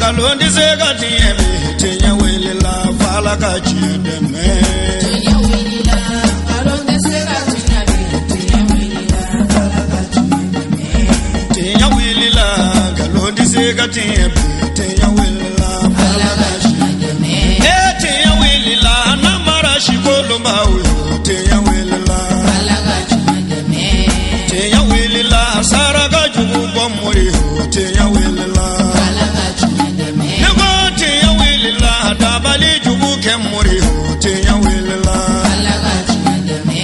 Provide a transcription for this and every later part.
Nkalon tɛ se ka tiɲɛ bi, tiɲɛ wulila f'Ala ka tiɲɛ dɛmɛ. Tiɲɛ wulila, nkalon tɛ se ka tiɲɛ bi, tiɲɛ wulila, Ala ka tiɲɛ dɛmɛ. Tiɲɛ wulila, nkalon tɛ se ka tiɲɛ bi, tiɲɛ wulila Ala f'Ala ka ka tiɲɛ dɛmɛ. E tiɲɛ wulila, namara sikolonbaw yo, tiɲɛ wulila. Ala ka tiɲɛ dɛmɛ. Tiɲɛ wulila, saraka jugu bɔ mori yo, tiɲɛ wulila. Ala ka tiɲɛ dɛmɛ. Ne ko tiɲɛ wulila, dabali jugu kɛ mori yo, tiɲɛ wulila. Ala ka tiɲɛ dɛmɛ.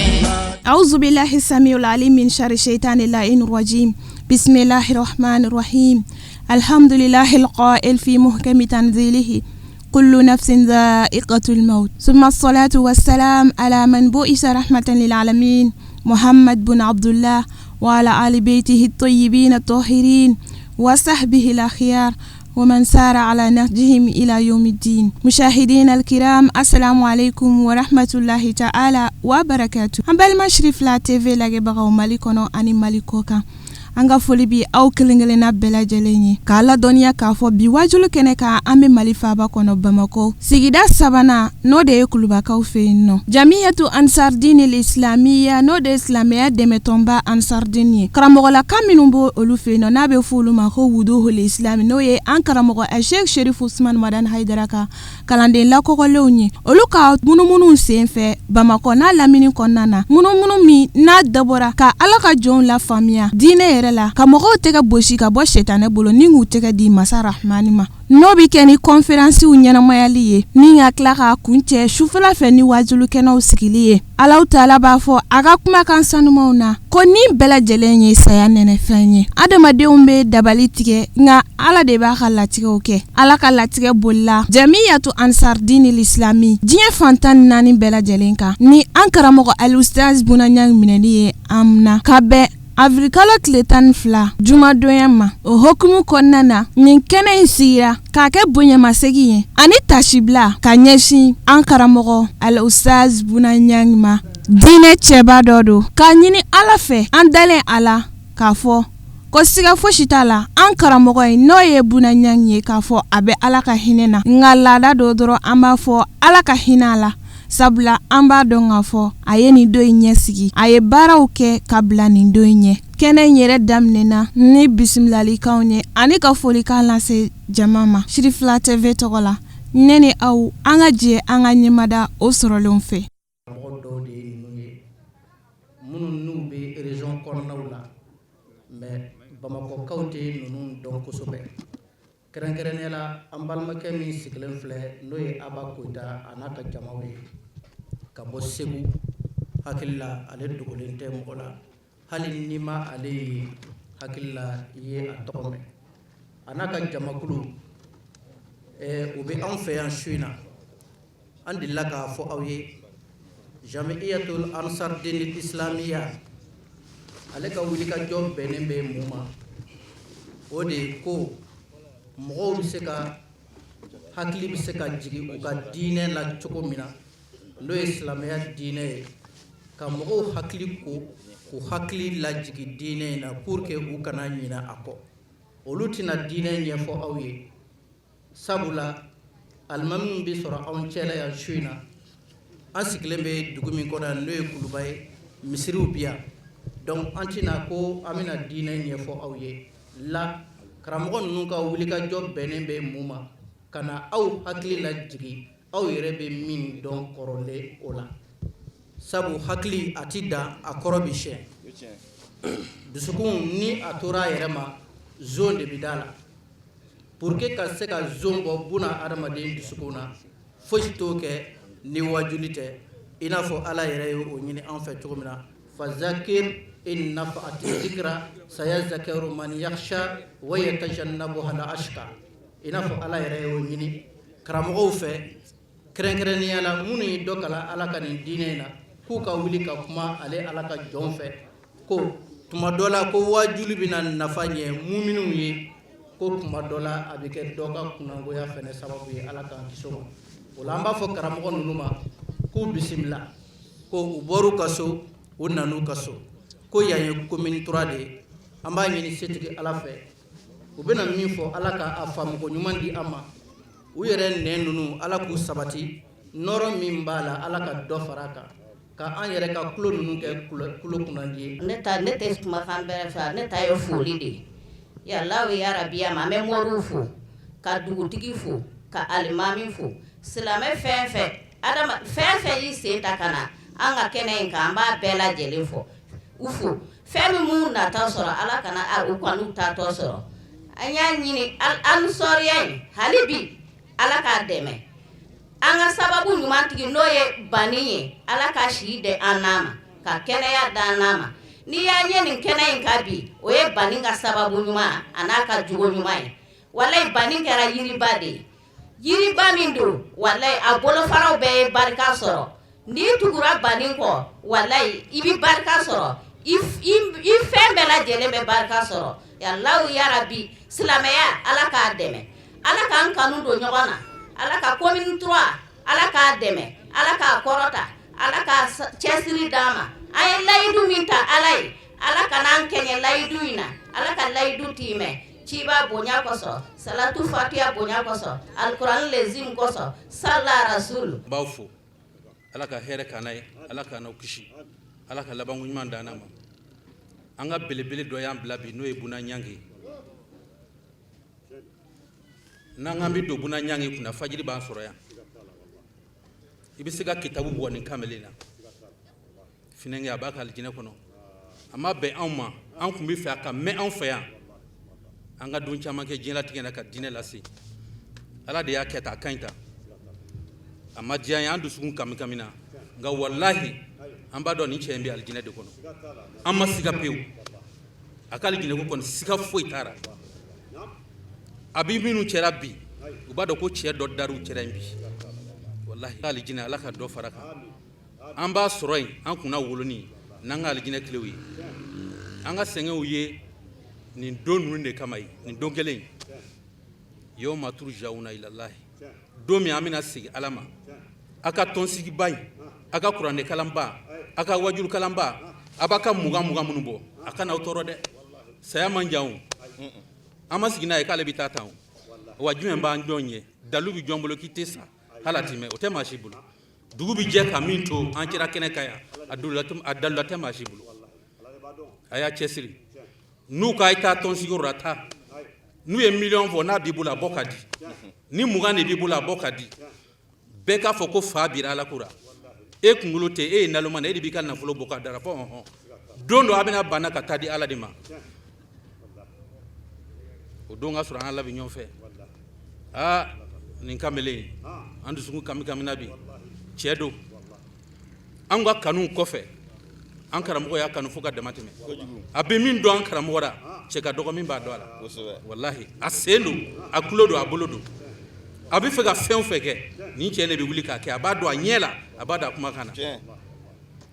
أعوذ بالله السميع العليم من شر الشيطان اللعين الرجيم. بسم الله الرحمن الرحيم. الحمد لله القائل في محكم تنزيله: كل نفس ذائقة الموت. ثم الصلاة والسلام على من بعث رحمة للعالمين، محمد بن عبد الله، وعلى آل بيته الطيبين الطاهرين وصحبه الأخيار ومن سار على نهجهم إلى يوم الدين. مشاهدينا الكرام، السلام عليكم ورحمة الله تعالى وبركاته. An balima Sirifila TV lajɛbagaw Mali kɔnɔ ani Mali kɔ kan, an ka foli bi aw kelen kelenna bɛɛ lajɛlen ye, k'a ladɔnniya k'a fɔ bi wajulu kɛnɛ kan, an bɛ Mali faaba kɔnɔ, Bamakɔ, sigida sabanan, n'o de ye Kulubakaw fɛ yen nɔ, Jamiyatu Ansardini Islamiya, n'o de ye silamɛya dɛmɛtɔnba Ansardini ye. Karamɔgɔlaka minnu b'o olu fɛ yen nɔ, n'a bɛ fɔ olu ma ko Wuduhul Islami, n'o ye an karamɔgɔ Sheikh Sherif Usman Madani Hayidara ka kalanden lakɔkɔlenw ye, olu ka munumunu sen fɛ Bamakɔ n'a lamini kɔnɔna na, munumunu min n'a dabɔra ka Ala ka jɔnw la faamuya diinɛ yɛrɛ la, ka mɔgɔw tɛgɛ bosi ka bɔ sɛtanɛ bolo ni k'u tɛgɛ di masa Rahmani ma, n'o bɛ kɛ ni kɔnferansiw ɲɛnamayali ye, ni ka tila k'a kuncɛ sufɛla fɛ ni wajulukɛnɛw sigili ye. Alahu taala b'a fɔ a ka kumakan sanumaw na ko nin bɛɛ lajɛlen ye saya nɛnɛfɛn ye. Adamadenw bɛ dabali tigɛ, nka Ala de b'a ka latigɛw kɛ. Ala ka latigɛ bolila Jamiyatu Ansardini Islami diɲɛ fantan naani bɛɛ lajɛlen kan, ni an karamɔgɔ Alustaz Buna Ɲangi minɛli ye an na ka bɛn awirilikalo tile 12 jumadonya ma. O hokumu kɔnɔna na, nin kɛnɛ in sigira k'a kɛ bonyamasegin ye ani tasibila ka ɲɛsin an karamɔgɔ Alustaz Buna Ɲangi ma, diinɛ cɛba dɔ don, k'a ɲini Ala fɛ, an dalen a la k'a fɔ ko siga fosi t'a la, an karamɔgɔ in, n'o ye Buna Ɲangi ye, k'a fɔ a bɛ Ala ka hinɛ na. Nka laada dɔ dɔrɔn, an b'a fɔ Ala ka hinɛ a la, sabula an b'a dɔn k'a fɔ a ye nin don in ɲɛsigi, a ye baaraw kɛ ka bila nin don in ɲɛ. Kɛnɛ in yɛrɛ daminɛna ni bisimilalikanw ye ani ka folikan lase jama ma Sirifila TV tɔgɔ la. Ne ni aw, an ka jɛ an ka ɲɛmada o sɔrɔlenw fɛ. Mɔgɔ dɔw de ye ninnu ye, minnu n'u bɛ région kɔnɔnaw la, mais Bamakɔkaw tɛ ninnu dɔn kosɛbɛ. Kɛrɛnkɛrɛnnenya la, an balimakɛ min sigilen filɛ, n'o ye Aba Koyita, a n'a ka jamaw ye ka bɔ Segu. Hakili la, ale dogolen tɛ mɔgɔ la. Hali n'i ma ale ye, hakili la, i ye a tɔgɔ mɛn. A n'a ka jamakulu, u bɛ anw fɛ yan su in na. An delila k'a fɔ aw ye, Jamiyatul Ansar Dini Islamiya, ale ka wulikajɔ bɛnnen bɛ mun ma? O de ye ko mɔgɔw bɛ se ka hakili bɛ se ka jigin u ka diinɛ la cogo min na, n'o ye silamɛya diinɛ ye, ka mɔgɔw hakili ko k'u hakili lajigin diinɛ in na pour que u kana ɲinɛ a kɔ. Olu tɛna diinɛ ɲɛfɔ aw ye, sabula alimami bɛ sɔrɔ anw cɛla yan su in na. An sigilen bɛ dugu min kɔnɔ yan, n'o ye Kuluba ye, misiriw bi yan. Donc an tɛna ko an bɛna diinɛ ɲɛfɔ aw ye la. Karamɔgɔ ninnu ka wulikajɔ bɛnnen bɛ mun ma? Ka na aw hakili lajigin aw yɛrɛ bɛ min dɔn kɔrɔlen o la, sabu hakili a ti dan, a kɔrɔ bɛ siɲɛ. Dusukun ni a tora a yɛrɛ ma, zon de bɛ da la. Pour que ka se ka zon bɔ buna adamaden dusukun na, fosi t'o kɛ ni wajuli tɛ, i n'a fɔ Ala yɛrɛ ye o ɲini an fɛ cogo min na: fazakir in nafaati zikra sayazakaru man yakhsha wa yatajannabuha al ashqa. I n'a fɔ Ala yɛrɛ y'o ɲini karamɔgɔw fɛ, kɛrɛnkɛrɛnnenya la minnu ye dɔ kalan Ala ka nin diinɛ in na, k'u ka wuli ka kuma ale Ala ka jɔn fɛ, ko tuma dɔ la ko wajuli bɛna nafa ɲɛ muminw ye, ko tuma dɔ la a bɛ kɛ dɔ ka kunnangoya fɛnɛ sababu ye. Ala k'an kisi o ma. O la, an b'a fɔ karamɔgɔ ninnu ma k'u bisimila, ko u bɔr'u ka so, u nan'u ka so, ko yan ye commune 3 de ye. An b'a ɲini setigi Ala fɛ. U bɛna min fɔ, Ala ka a faamuko ɲuman di an ma. U yɛrɛ nɛn ninnu, Ala k'u sabati. Nɔrɔ min b'a la, Ala ka dɔ fara a kan, ka an yɛrɛ ka tulo ninnu kɛ tulo kunnandi ye. Ne ta, ne tɛ kumakan bɛrɛ fɛ, ne ta ye foli de ye. Yalaw yarabi ma, an bɛ moriw fo, ka dugutigi fo, ka alimami fo, silamɛ fɛn fɛn, adama fɛn fɛn y'i sen ta ka na an ka kɛnɛ in kan, an b'a bɛɛ lajɛlen fo, u fo. Fɛn min m'u natɔ sɔrɔ, Ala kana u kan'u taatɔ sɔrɔ. An y'a ɲini ansɔriya in hali bi, Ala k'a dɛmɛ. An ka sababu ɲumantigi, n'o ye Bani ye, Ala ka si di an n'a ma, ka kɛnɛya d'an n'a ma. N'i y'a ye nin kɛnɛ in kan bi, o ye Bani ka sababu ɲuman a n'a ka jogo ɲuman ye. Walayi, Bani kɛra yiriba de ye, yiriba min don, walayi, a bolofaraw bɛɛ ye barika sɔrɔ. N'i tugura Bani kɔ, walayi, i bɛ barika sɔrɔ, i fɛn bɛɛ lajɛlen bɛ barika sɔrɔ. Yalaw yarabi, silamɛya, Ala k'a dɛmɛ. Ala k'an kanu don ɲɔgɔn na. Ala ka commune 3, Ala k'a dɛmɛ, Ala k'a kɔrɔta, Ala ka cɛsiri d'an ma. An ye layidu min ta Ala ye, Ala kana an kɛɲɛ layidu in na. Ala ka layidu timɛ ciba bonya kosɔn, salatu fatiya bonya kosɔn, alikuran lezim kosɔn, sala rasul. N b'aw fo. Ala ka hɛrɛ k'an n'a ye, Ala k'an n'aw kisi, Ala ka labanko ɲuman d'an ma. An ka belebele dɔ y'an bila bi, n'o ye Buna Ɲangi ye. N'an k'an bɛ don Buna Ɲangi kunna, fajiri b'an sɔrɔ yan. I bɛ se ka kitabu bɔ nin kamalen na finɛnkɛ, a b'a ka alijinɛ kɔnɔ. A ma bɛn anw ma, an tun bɛ fɛ a ka mɛn anw fɛ yan, an ka don caman kɛ diɲɛlatigɛ na ka diinɛ lase. Ala de y'a kɛ tan, a ka ɲi tan. A ma diya an ye, an dusukun kami na, nka walahi, an b'a dɔn nin cɛ in bɛ alijinɛ de kɔnɔ. An ma siga pewu a ka alijinɛ ko kɔni, siga foyi t'a ra. A bɛ minnu cɛra bi, u b'a dɔn ko cɛ dɔ dar'u cɛra yen bi. Walahi, alijinɛ, Ala ka dɔ fara kan. An b'a sɔrɔ yen an kunna woloni n'an ka alijinɛ kilew ye. An ka sɛgɛnw ye nin don ninnu de kama ye, nin don kelen in, yawma turjawuna ilalahi, don min an bɛna segin Ala ma. A ka tɔnsigiba in, a ka kuranɛkalanba, a ka wajukalanba, a b'a ka 20 20 minnu bɔ, a kana aw tɔɔrɔ dɛ. Saya man jan o. An ma sigi n'a ye k'ale bɛ taa tan o. Wa jumɛn b'an jɔn ye? Dalu bɛ jɔn bolo k'i tɛ sa hali a ti mɛn? O tɛ maa si bolo. Dugu bɛ jɛ ka min to an cɛra kɛnɛ kan yan, a dalula tɛ maa si bolo. A y'a cɛsiri. N'u ko a ye taa tɔnsigiyɔrɔ la, taa. N'u ye miliyɔn fɔ, n'a b'i bolo, a bɔ ka di. Ni 20 de b'i bolo, a bɔ ka di. Bɛɛ k'a fɔ ko fa bira Ala ko la. E kunkolo tɛ, e ye naloma e de b'i ka nafolo bɔ ka dara fɔ hɔn. Don dɔ a bɛna banna ka taa di Ala de ma. O don ka sɔrɔ an ala bɛ ɲɔgɔn fɛ. Aa, nin kamalen, an dusukun kami kamina bi. Cɛ don, an ka kanu kɔfɛ, an karamɔgɔ y'a kanu fo ka dama tɛmɛ. A bɛ min dɔn an karamɔgɔ la, cɛ ka dɔgɔ min b'a dɔn a la. Walahi, a sen don, a tulo don, a bolo don. A bɛ fɛ ka fɛn o fɛn kɛ, nin cɛ de bɛ wuli k'a kɛ. A b'a dɔn a ɲɛ la, a b'a dɔn a kumakan na.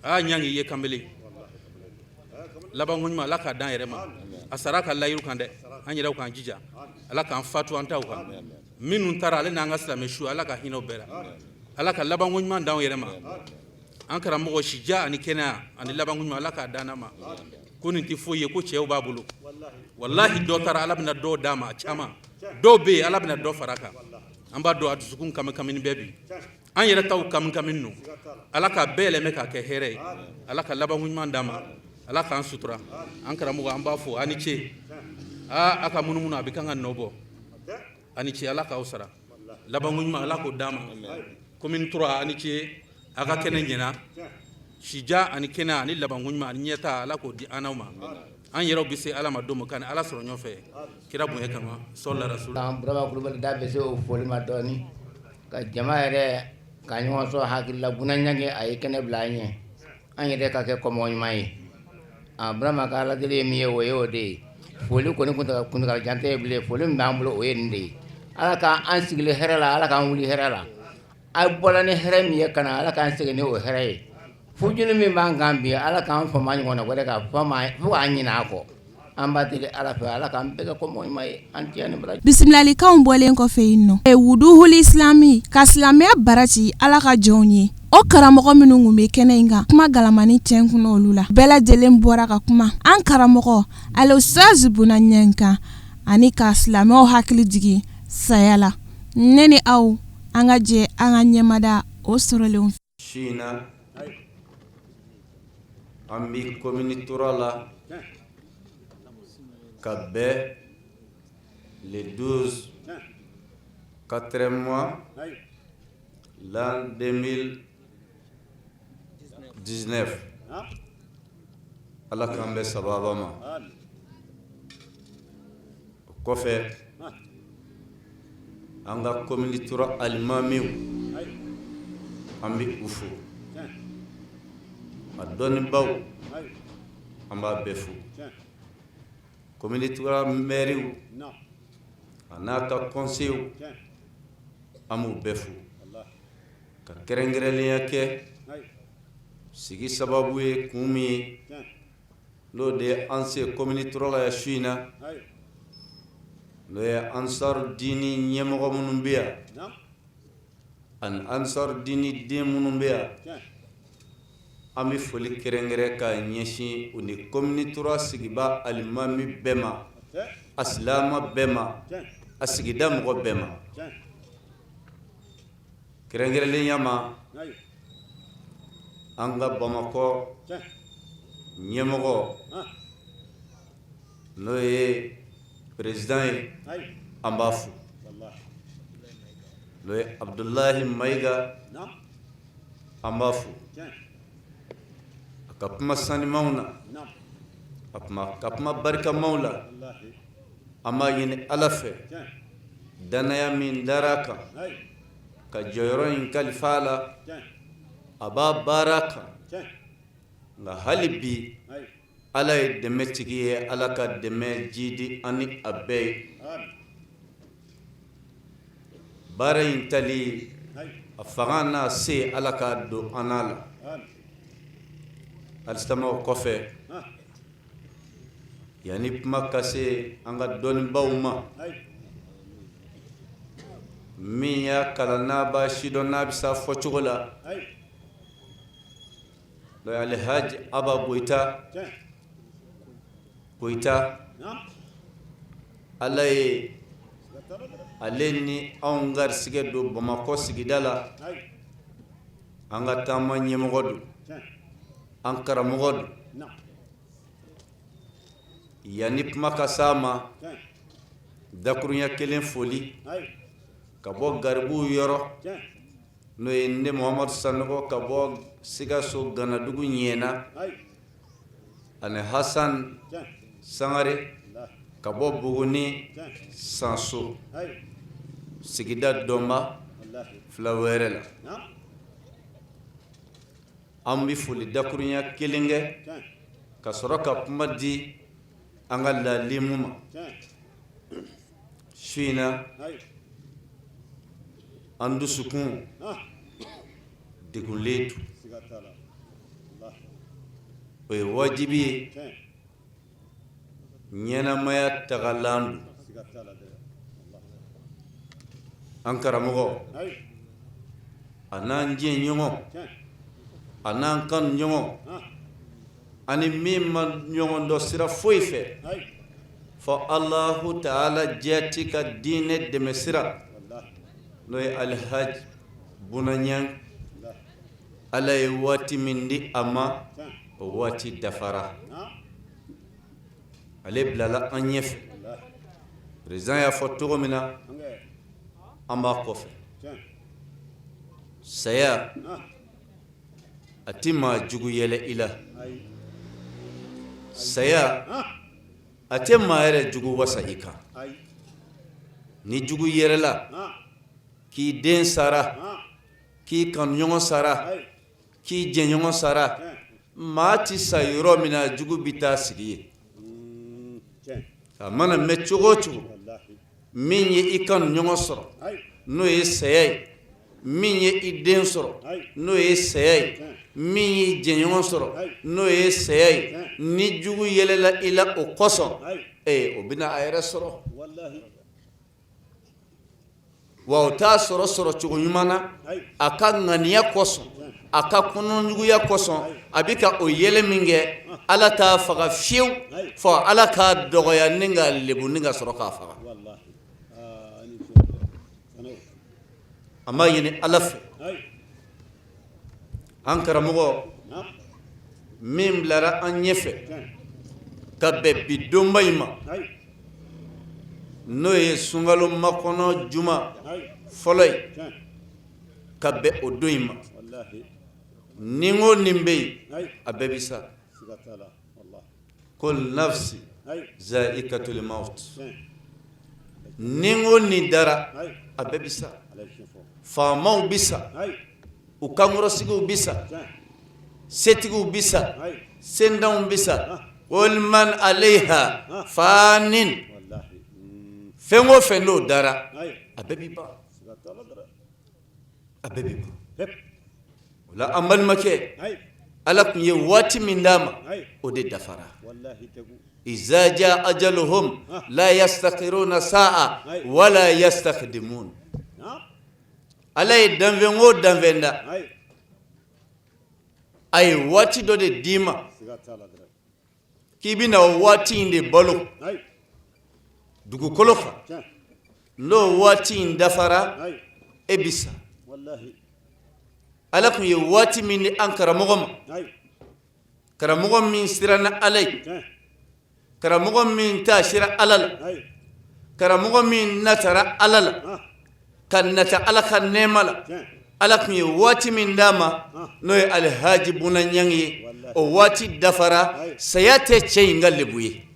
Aa, Ɲangi, i ye kanbele labanko ɲuman, Ala k'a d'an yɛrɛ ma. A sara ka layiru kan dɛ, an yɛrɛw k'an jija. Ala k'an fatu an taw kan. Minnu taara, ale n'an ka silamɛ su, Ala ka hinɛ u bɛɛ la. Ala ka labanko ɲuman d'anw yɛrɛ ma. An karamɔgɔ, sija ani kɛnɛya ani labanko ɲuman, Ala k'a d'an ma. Ko nin tɛ foyi ye, ko cɛw b'a bolo. Walahi, dɔ taara, Ala bɛna dɔw d'a ma. Caman dɔw bɛ yen, Ala bɛna dɔ fara kan. An b'a dɔn a dusukun kami kamini bɛɛ bi, an yɛrɛ taw kami kami don. Ala k'a bɛɛ yɛlɛmɛ k'a kɛ hɛrɛ ye. Ala ka labanko ɲuman d'an ma. Ala k'an sutura. An karamɔgɔ, an b'a fo, a ni ce. Aa, a ka munumunu, a bɛ kan ka nɔ bɔ. A ni ce, Ala k'aw sara. Labanko ɲuman, Ala k'o d'an ma. Commune 3, a ni ce, a ka kɛnɛ ɲɛna. Sija ani kɛnɛ ani labanko ɲuman ani ɲɛta, Ala k'o di an n'aw ma. An yɛrɛw bɛ se Ala ma don min, k'an ni Ala sɔrɔ ɲɔgɔn fɛ kira bonya kama, sɔla rasul. Burama Kulubali da bɛ se o foli ma dɔɔnin, ka jama yɛrɛ ka ɲɔgɔn sɔrɔ hakilila. Buna Ɲangi, a ye kɛnɛ bila an ɲɛ, an yɛrɛ ka kɛ kɔmɔgɔ ɲuman ye. A Burama ka Ala deli ye min ye, o ye o de ye. Foli kɔni kuntagalajan tɛ bilen. Foli min b'an bolo, o ye nin de ye. Ala k'an sigilen hɛrɛ la, Ala k'an wuli hɛrɛ la. A bɔra ni hɛrɛ min ye ka na, Ala k'an segin ni o hɛrɛ ye. Fujunu min b'an kan bi, Ala k'an fama ɲɔgɔn na wɛrɛ ka fama fo k'an ɲinɛ a kɔ. An b'a deli Ala fɛ, Ala k'an bɛɛ kɛ kɔmɔgɔ ɲuman ye. An tiɲɛ ni baraji. Bisimilalikanw bɔlen kɔfɛ yen nɔ, wuduhul islami ka silamɛya bara ci Ala ka jɔnw ye, o karamɔgɔ minnu tun bɛ kɛnɛ in kan, kuma galamani cɛn kun olu la, bɛɛ lajɛlen bɔra ka kuma an karamɔgɔ Al-Ustaz Buna Ɲangi kan. ani ka silamɛw hakili jigin saya la. Ne ni aw, an ka jɛ an ka ɲɛmada o sɔrɔlenw fɛ. Su in na an bɛ commune trois la ka bɛn le 12 quatrième mois l'an 2019 Ala k'an bɛn sababa ma o kɔfɛ an ka commune trois alimamiw an bɛ u fo a dɔnnibaw an b'a bɛɛ fo commune trois mɛriw a n'a ka conseillers an b'u bɛɛ fo ka kɛrɛnkɛrɛnnenya kɛ sigi sababu ye kun min ye n'o de ye an se commune trois la yan su in na n'o ye ansaru dini ɲɛmɔgɔ minnu bɛ yan ani ansaru dini den minnu bɛ yan an bɛ foli kɛrɛnkɛrɛn ka ɲɛsin u ni commune trois sigiba alimami bɛɛ ma a silama bɛɛ ma a sigida mɔgɔ bɛɛ ma kɛrɛnkɛrɛnnenya ma an ka bamakɔ ɲɛmɔgɔ n'o ye président ye an b'a fo n'o ye Abudulayi Mayiga an b'a fo a ka kuma sanimanw na a ka kuma barikamaw la an b'a ɲini Ala fɛ dannaya min dara a kan ka jɔyɔrɔ in kalifa a la a b'a baara kan nka hali bi Ala ye dɛmɛ tigi ye Ala ka dɛmɛ jidi an ni a bɛɛ ye baara in tali a fanga n'a se Ala k'a don an n'a la alisamaw kɔfɛ yanni kuma ka se an ka dɔnnibaw ma min y'a kalan n'a b'a sidɔn n'a bɛ s'a fɔcogo la n'o ye Alihaji Aba Goyita Goyita Ala ye ale ni anw garisigɛ don Bamakɔ sigida la an ka taama ɲɛmɔgɔ don an karamɔgɔ don yanni kuma ka s'a ma dakurunya kelen foli ka bɔ garibuw yɔrɔ n'o ye ne Muhamadu Sanɔgɔ ka bɔ Sikaso Ganadugu ɲɛna ani Hasan Sangare ka bɔ Buguni Sanso sigida dɔnba fila wɛrɛ la An bɛ foli dakurunya kelen kɛ ka sɔrɔ ka kuma di an ka lalimu ma su in na an dusukun degunlen don o ye wajibi ye ɲɛnamaya tagalan don an karamɔgɔ a n'an jɛɲɔgɔn a n'an kanuɲɔgɔn ani min ma ɲɔgɔn dɔn sira foyi fɛ fɔ Alahu taala jati ka diinɛ dɛmɛ sira n'o ye Alihaji Buna Ɲangi Ala ye waati min di a ma o waati dafara ale bilala an ɲɛfɛ président y'a fɔ cogo min na an b'a kɔfɛ saya a tɛ maa jugu yɛlɛ i la saya a tɛ maa yɛrɛ jugu wasa i kan ni jugu yɛrɛla k'i den sara k'i kanuɲɔgɔn sara k'i jɛɲɔgɔn sara maa tɛ sa yɔrɔ min na jugu bɛ taa sigi yen a mana mɛn cogo o cogo min ye i kanuɲɔgɔn sɔrɔ n'o ye saya ye min ye i den sɔrɔ n'o ye saya ye min y'i jɛɲɔgɔn sɔrɔ n'o ye saya ye ni jugu yɛlɛla i la o kosɔn o bɛna a yɛrɛ sɔrɔ. Wa o t'a sɔrɔ sɔrɔ cogo ɲuman na. A ka ŋaniya kosɔn, a ka kɔnɔjuguya kosɔn, a bɛ ka o yɛlɛ min kɛ, Ala t'a faga fiyewu fo Ala k'a dɔgɔya ni k'a lebu ni ka sɔrɔ k'a faga. An b'a ɲini Ala fɛ, an karamɔgɔ min bilara an ɲɛfɛ ka bɛn bi donba in ma, n'o ye sunkalo makɔnɔ juma fɔlɔ ye, ka bɛn o don in ma, ni ko nin bɛ yen, a bɛɛ bɛ sa. Kullu nafsi zaikatul maut, ni ko nin dara, a bɛɛ bɛ sa. Faamaw bɛ sa, u kankɔrɔsigiw bɛ sa, setigiw bɛ sa, sentanw bɛ sa. Kullu man alayha fanin, fɛn o fɛn n'o dara, a bɛɛ bɛ ban, a bɛɛ bɛ ban. O la an balimakɛ, Ala tun ye waati min d'a ma, o de dafara. Iza jaa ajaluhum la yastakhiruna sa'a wala yastakdimun. Ala ye danfɛn o danfɛn da, a ye waati dɔ de d'i ma k'i bɛna o waati in de balo dugukolo kan. N'o waati in dafara, e bɛ sa. Ala tun ye waati min di an karamɔgɔ ma, karamɔgɔ min siranna Ala ye, karamɔgɔ min taasira Ala la, karamɔgɔ min natara Ala la, ka nata Ala ka nɛɛma la, Ala tun ye waati min d'a ma, n'o ye Alihaji Buna Ɲangi ye, o waati dafara. Saya tɛ cɛ in ka lebu ye.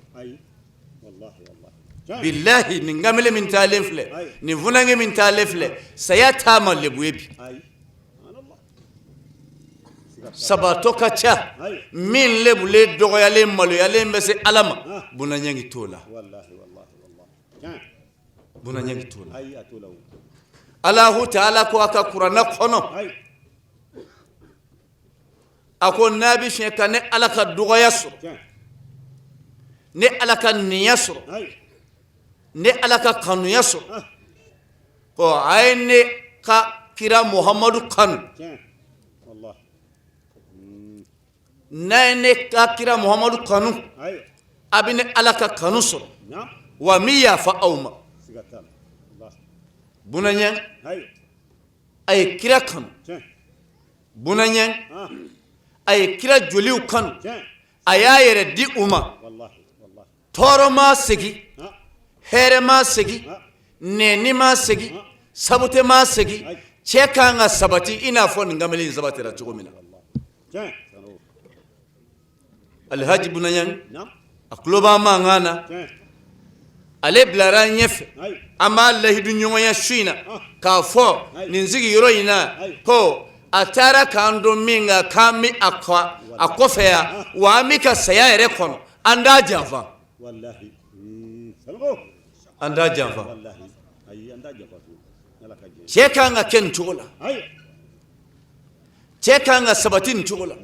Bilahi, nin kamalen min taalen filɛ, nin funankɛ min taalen filɛ, saya t'a ma lebu ye bi. Sabaatɔ ka ca min lebulen, dɔgɔyalen, maloyalen bɛ se Ala ma. Buna Ɲangi t'o la, Buna Ɲangi t'o la. Alahu taala ko a ka kuranɛ kɔnɔ, a ko n'a bɛ fɛ ka ne Ala ka dɔgɔya sɔrɔ, ne Ala ka ninya sɔrɔ, ne Ala ka kanuya sɔrɔ, ko a ye ne ka kira Muhamadu kanu. N'a ye ne ka kira Muhamadu kanu, a bɛ ne Ala ka kanu sɔrɔ, wa n bɛ yafa aw ma. Buna Ɲangi, a ye kira kanu. Buna Ɲangi, a ye kira joliw kanu, a y'a yɛrɛ di u ma. Tɔɔrɔ ma segin, hɛrɛ ma segin, nɛni ma segin, sabute ma segin. Cɛ kan ka sabati i n'a fɔ nin kamalen in sabatira cogo min na. Alihaji Buna Ɲangi, a tulo b'an mankan na. Ale bilara an ɲɛfɛ, an b'a lahidu ɲɔgɔnya su in na k'a fɔ nin sigiyɔrɔ in na ko a taara k'an to min kan, k'an bɛ a kɔfɛ yan, wa an bɛ ka saya yɛrɛ kɔnɔ, an t'a janfa, an t'a janfa. Cɛ ka kan ka kɛ nin cogo la, cɛ ka kan ka sabati nin cogo la,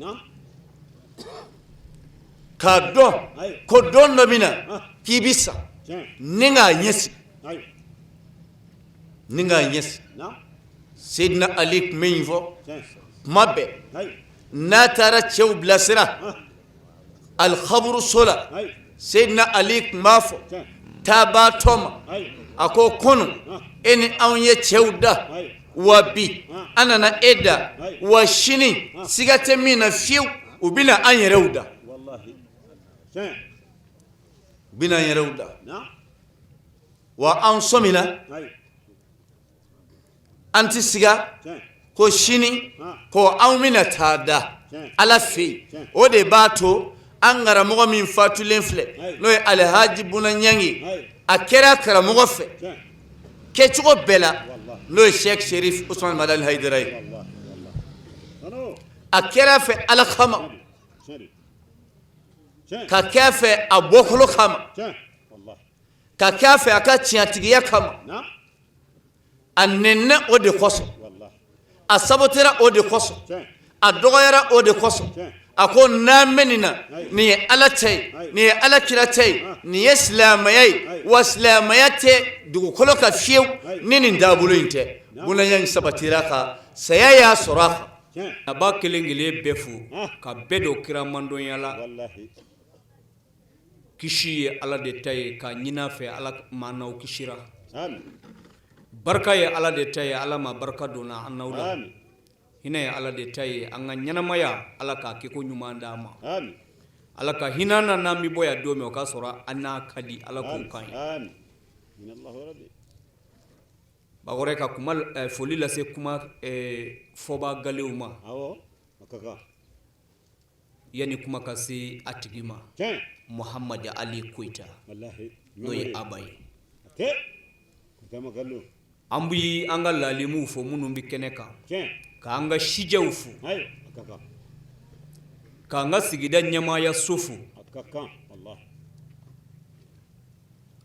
k'a dɔn ko don dɔ bɛ na k'i bɛ sa, ni k'a ɲɛsigi, ni k'a ɲɛsigi. Seydina Ali tun bɛ nin fɔ tuma bɛɛ n'a taara cɛw bilasira alikaburuso la. Seydina Ali tun b'a fɔ taabaatɔ ma, a ko kunun e ni anw ye cɛw da, wa bi an nana e da, wa sini siga tɛ min na fiyewu, u bɛna an yɛrɛw da, u bɛna an yɛrɛw da. Wa an sɔmina, an tɛ siga ko sini ko anw bɛna taa da Ala fɛ yen. O de b'a to an karamɔgɔ min fatulen filɛ, n'o ye Alihaji Buna Ɲangi, a kɛra karamɔgɔ fɛ kɛcogo bɛɛ la, n'o ye Sɛki Serif Usumani Madani Hayidara ye. A kɛra fɛ Ala kama, ka kɛ a fɛ a bɔkolo kama, ka kɛ a fɛ a ka tiɲɛtigiya kama. A nɛnna o de kosɔn, a sabotera o de kosɔn, a dɔgɔyara o de kosɔn, A ko n'an bɛ nin na, nin ye Ala ta ye, nin ye Ala kira ta ye, nin ye silamɛya ye, wa silamɛya tɛ dugukolo kan fiyewu ni nin taabolo in tɛ. Buna Ɲangi sabatira a kan, saya y'a sɔrɔ a kan. A b'a kelen kelen bɛɛ fo ka bɛɛ don kira mandonya la. Kisi ye Ala de ta ye k'a ɲini a fɛ Ala ma n'aw kisira. Barika ye Ala de ta ye Ala ma barika donna an n'aw la. Hinɛ ye Ala de ta ye an ka ɲɛnamaya Ala k'a kɛko ɲuman d'an ma. Ala ka hinɛ an na n'an bɛ bɔ yan don min o k'a sɔrɔ an n'a ka di Ala k'o k'an ye. Bakɔrɛ ka kuma foli lase kuma fɔba galew ma yanni kuma ka se a tigi ma Muhamadu Ali Koyita n'o ye Aba ye an bɛ an ka lalimuw fo minnu bɛ kɛnɛ kan k'an ka sijɛw fo k'an ka sigida ɲɛmaayaso fo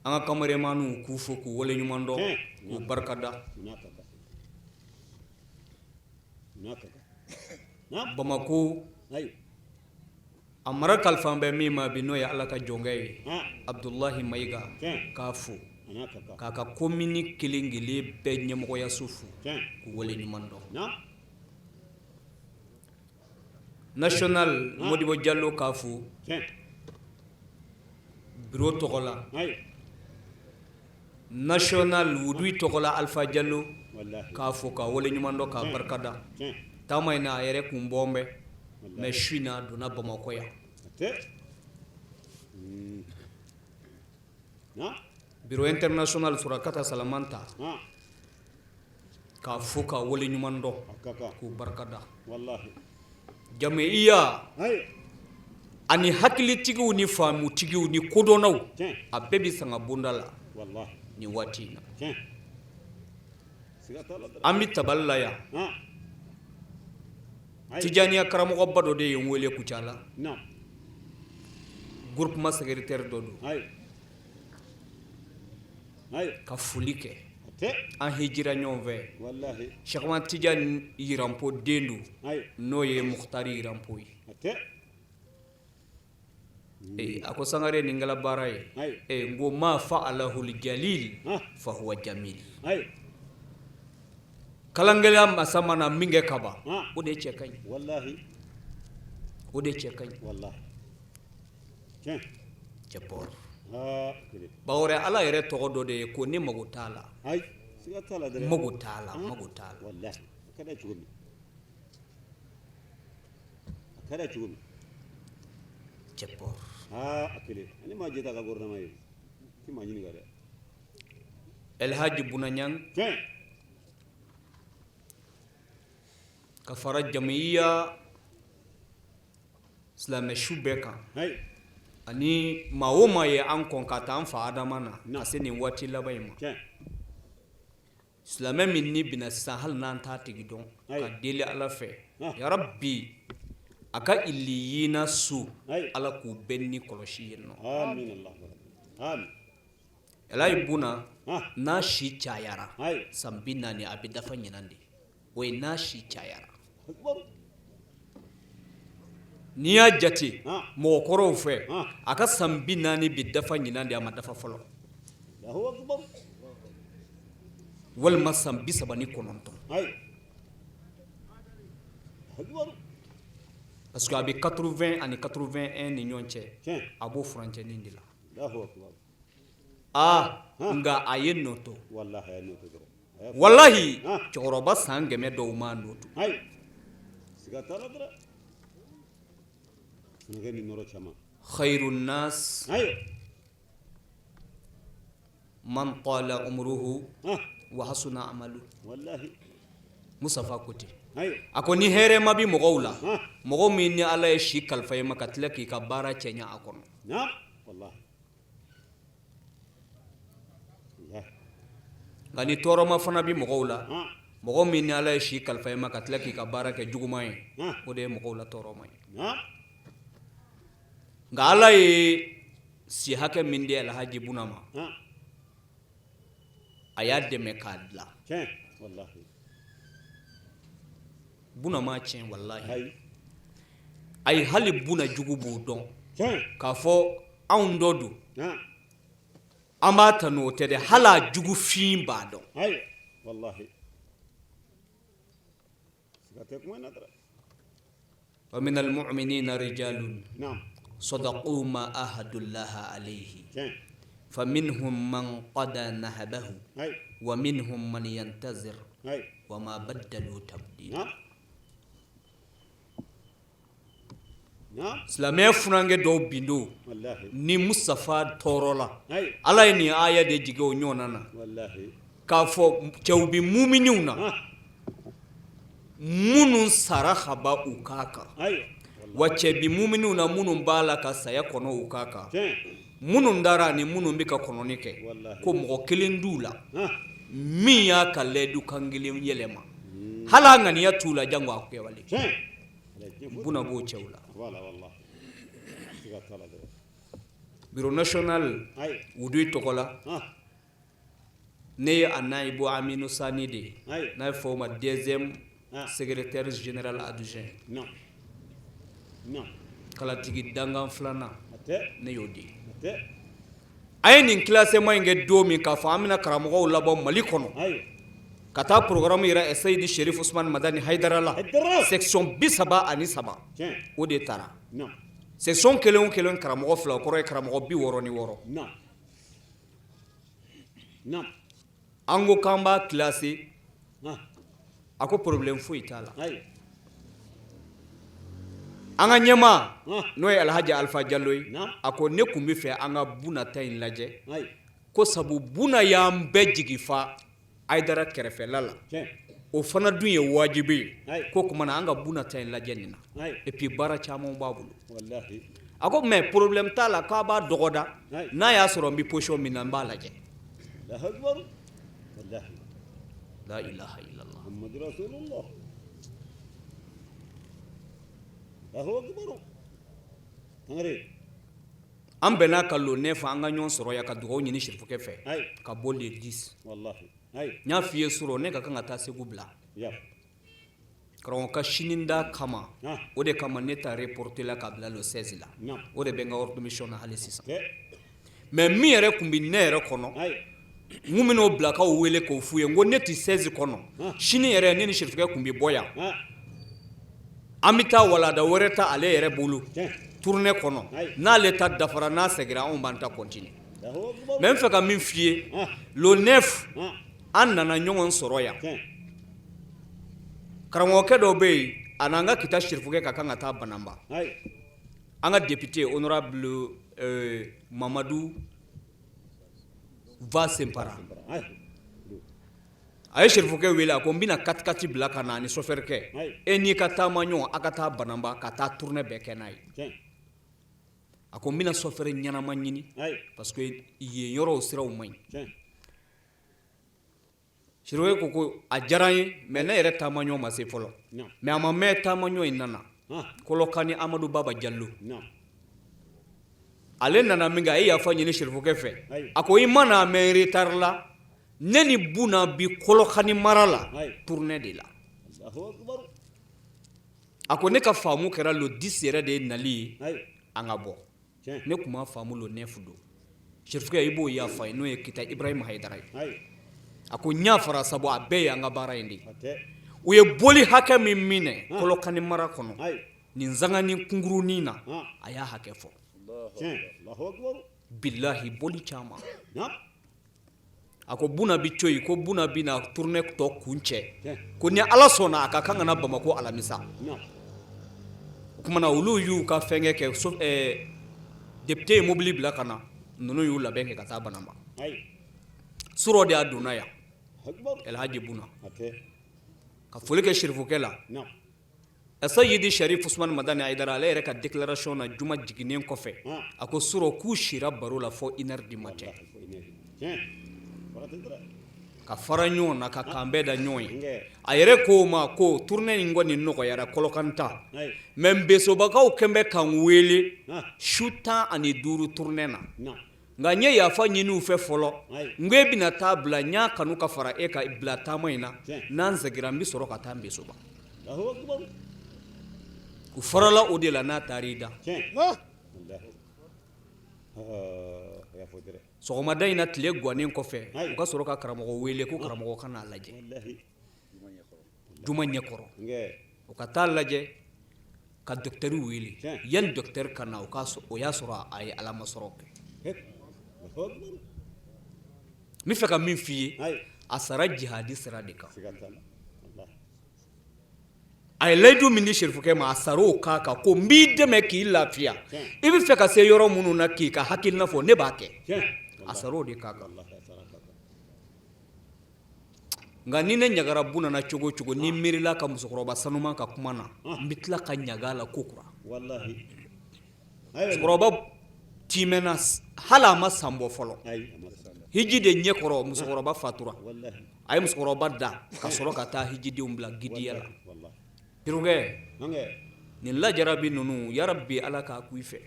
an ka kameremaniw k'u fo k'u waleɲuman dɔn k'u barikada Bamakɔ a mara kalifa bɛ min ma bi n'o ye Ala ka jɔnkɛ ye Abudulayi Mayiga k'a fo k'a ka komini kelen kelen bɛɛ ɲɛmɔgɔyaso fo k'u waleɲuman dɔn national Modibo Jalo k'a fo bureau tɔgɔ la national wuduyi tɔgɔ la Alifa Jalo k'a fo k'a waleɲuman dɔn k'a barikada taama in na a yɛrɛ kun bɔn bɛ mais su in na a donna Bamakɔ yan bureau international Surakata Salamanta k'a fo k'a waleɲuman dɔn k'u barikada jamiya ani hakilitigiw ni faamutigiw ni kodɔnnaw a bɛɛ bɛ sanga bonda la nin waati in na an bɛ tabali la yan tijaniya karamɔgɔba dɔ de ye n wele Kucala groupement secrétaire dɔ don ka foli kɛ an hijira ɲɔgɔn fɛ Sɛkuma Tijani Yiranpo den don n'o ye Mukutari Yiranpo ye a ko Sangare nin kɛla baara ye n ko ma fa'alahul jalil fahuwa jamil kalankɛla masa mana min kɛ kaban o de cɛ ka ɲi o de cɛ ka ɲi cɛ bawɔrɛ Ala yɛrɛ tɔgɔ dɔ de ye ko ne mago t'a la mago t'a la mago t'a la cɛ Elhaji Buna Ɲang ka fara jamiya silamɛ su bɛɛ kan ani maa o maa ye an kɔn ka taa an fa Adama na ka se nin waati laban in ma silamɛ min ni bɛna sisan hali n'an t'a tigi dɔn ka deli Ala fɛ yarabi a ka iliyina so Ala k'u bɛɛ ni kɔlɔsi yen nɔ Elhaji Buna n'a si cayara san 40 a bɛ dafa ɲinan de o ye n'a si cayara n'i y'a jate mɔgɔkɔrɔw fɛ a ka san 40 bɛ dafa ɲinan de a ma dafa fɔlɔ walima san 39 parce que a bɛ 80 ani 81 ni ɲɔgɔn cɛ a b'o furancɛnin de la aa nka a ye nɔ to walahi cɛkɔrɔba san 100 dɔw ma nɔ to khayru nas man tala umruhu wa hasuna amalu Mustafa ko ten a ko ni hɛrɛma bɛ mɔgɔw la mɔgɔ min ni Ala ye si kalifa i ma ka tila k'i ka baara cɛɲa a kɔnɔ nka ni tɔɔrɔma fana bɛ mɔgɔw la mɔgɔ min ni Ala ye si kalifa i ma ka tila k'i ka baara kɛ juguman ye o de ye mɔgɔw la tɔɔrɔma ye nka Ala ye si hakɛ min di Alhaji Buna ma a y'a dɛmɛ k'a dilan Buna m'a tiɲɛ walahi Ayi, hali Buna jugu b'o dɔn k'a fɔ anw dɔ don, an b'a tanu, o tɛ dɛ, hali a jugu fin b'a dɔn. Wa minal mu'minina rijalun sadaqu ma ahadullaha alayhi faminhum man qada nahabahu wa minhum man yantazir wa ma baddalu tabdila. Silamɛya funankɛ dɔw bin don ni Mustafa tɔɔrɔ la, Ala ye nin aya de jigin o ɲɔgɔn na k'a fɔ cɛw bɛ muminiw na minnu sara ka ban u kan kan, wa cɛ bɛ muminiw na minnu b'a la ka saya kɔnɔ u kan kan, minnu dara ani minnu bɛ ka kɔnɔni kɛ, ko mɔgɔ kelen t'u la min y'a ka layidu kan kelen yɛlɛma, hali a ŋaniya t'u la jango a kɛwale. Buna b'o cɛw la. Bureau national wudu tɔgɔ la, ne ye a nayibu Aminu Sani de ye, n'a ye fɔ o ma deuxième secrétaire général adjoint, kalatigi dankan filanan, ne y'o de ye. A ye nin classement in kɛ don min k'a fɔ an bɛna karamɔgɔw labɔ Mali kɔnɔ ka taa programme yira Seyidi Sherif Usumani Madani Hayidara la, section 33, o de taara section kelen o kelen karamɔgɔ fila, o kɔrɔ ye karamɔgɔ 66. An ko k'an b'a classer, a ko problème foyi t'a la. An ka ɲɛmaa n'o ye Alhaji Alifa Jalo ye, a ko ne tun bɛ fɛ an ka Buna ta in lajɛ, ko sabu Buna y'an bɛɛ jigi fa Hayidara kɛrɛfɛla la, o fana dun ye wajibi ye, ko tuma na an ka Buna ta in lajɛ nin na, et puis baara caman b'a bolo. A ko mais problème t'a la, k'a b'a dɔgɔda, n'a y'a sɔrɔ n bɛ position min na, n b'a lajɛ. La ilaha illallah Muhammadu rasulullah. Allahu akbar. Tangare. An bɛn'a kan le 9 an ka ɲɔgɔn sɔrɔ yan ka dugawu ɲini sirifukɛ fɛ ka bɔ le 10. Wallahi. N y'a f'i ye surɔ, ne ka kan ka taa Segu bila karamɔgɔ ka sini da kama, o de kama ne ta reporté la ka bila le 16 la, o de bɛ n ka ordre de mission na hali sisan. Mais min yɛrɛ tun bɛ ne yɛrɛ kɔnɔ, n kun bɛn'o bila k'aw wele k'o f'u ye, n ko ne tɛ 16 kɔnɔ. Sini yɛrɛ ne ni sirifukɛ tun bɛ bɔ yan, an bɛ taa walada wɛrɛ ta ale yɛrɛ bolo tournée kɔnɔ, n'ale ta dafara, n'a seginna, anw b'an ta continuer. Mais n fɛ ka min f'i ye, le 9 an nana ɲɔgɔn sɔrɔ yan. Karamɔgɔkɛ dɔw bɛ yen, a n'an ka Kita sirifukɛ ka kan ka taa Bananba, an ka député honorable Mamadu Va Sempara, a ye sirifukɛ wele, a ko n bɛna quatre-quatre bila ka na ani chauffeur-kɛ, e n'i ka taama ɲɔgɔn, a ka taa Bananba ka taa tournée bɛɛ kɛ n'a ye. A ko n bɛna chauffeur ɲɛnama ɲini parce que yen yɔrɔw siraw man ɲi. Sirifukɛ ko ko a diyara n ye, mais ne yɛrɛ taama ɲɔgɔn ma se fɔlɔ. Mais a ma mɛn, taama ɲɔgɔn in nana, Kɔlɔkani Amadu Baba Jalo, ale nana min kɛ, a ye yafa ɲini sirifukɛ fɛ, a ko i mana mɛn retard la, ne ni Buna bi Kɔlɔkani mara la tournée de la. A ko ne ka faamu kɛra le 10 yɛrɛ de ye nali ye an ka bɔ, ne tun m'a faamu le 9 don. Sirifukɛ, i b'o yafa ye, n'o ye Kita Ibrahim Hayidara ye. A ko n yafara, sabu a bɛɛ ye an ka baara in de ye. U ye boli hakɛ min minɛ Kɔlɔkani mara kɔnɔ nin sanganin kunkurunin na, a y'a hakɛ fɔ, bilahi boli caman. A ko Buna bi to yen, ko Buna bɛna tournée tɔ kuncɛ, ko ni Ala sɔnna a ka kan ka na Bamakɔ alamisa. O tuma na olu y'u ka fɛnkɛ kɛ, député ye mobili bila ka na, ninnu y'u labɛn kɛ ka taa Bananba. Surɔ de a donna yan, Elhaji Buna ka foli kɛ sirifukɛ la. Seyidi Sharif Usumani Madani Hayidara, ale yɛrɛ ka déclaration na juma jiginnen kɔfɛ, a ko surɔ k'u sira baro la fo 1 heure du matin, ka fara ɲɔgɔn na, ka kan bɛɛ da ɲɔgɔn ye. A yɛrɛ ko o ma ko tournée in kɔni nɔgɔyara Kɔlɔkani ta, mais Nbesobakaw kɛn bɛ ka n wele su 15 tournée na, nka n ye yafa ɲini u fɛ fɔlɔ, n ko e bɛna taa bila, n y'a kanu ka fara e ka bila taama in na, n'an seginna n bɛ sɔrɔ ka taa Nbesoba. U farala o de la n'a taara i da. Sɔgɔmada in na, tile gannen kɔfɛ, u ka sɔrɔ ka karamɔgɔ wele ko karamɔgɔ ka n'a lajɛ juma ɲɛkɔrɔ. U ka taa lajɛ ka docteur wele. Yanni docteur ka na, o y'a sɔrɔ a ye alama sɔrɔ kɛ. N bɛ fɛ ka min f'i ye, a sara jihadi sira de kan. A ye layidu min di serifukɛ ma, a sara o kan kan ko n b'i dɛmɛ k'i lafiya, i bɛ fɛ ka se yɔrɔ minnu na k'i ka hakilina fɔ, ne b'a kɛ. A sara o de kan kan. Nka ni ne ɲagara Buna na cogo o cogo, ni miirila ka musokɔrɔba sanuman ka kuma na, n bɛ tila ka ɲaga a la kokura. Musokɔrɔba timɛna, hali a ma san bɔ fɔlɔ, hiji de ɲɛkɔrɔ musokɔrɔba fatura. A ye musokɔrɔba da ka sɔrɔ ka taa hijidenw bila gidiya la. Terikɛ, nin lajarabi ninnu, yarabi Ala k'a kun i fɛ,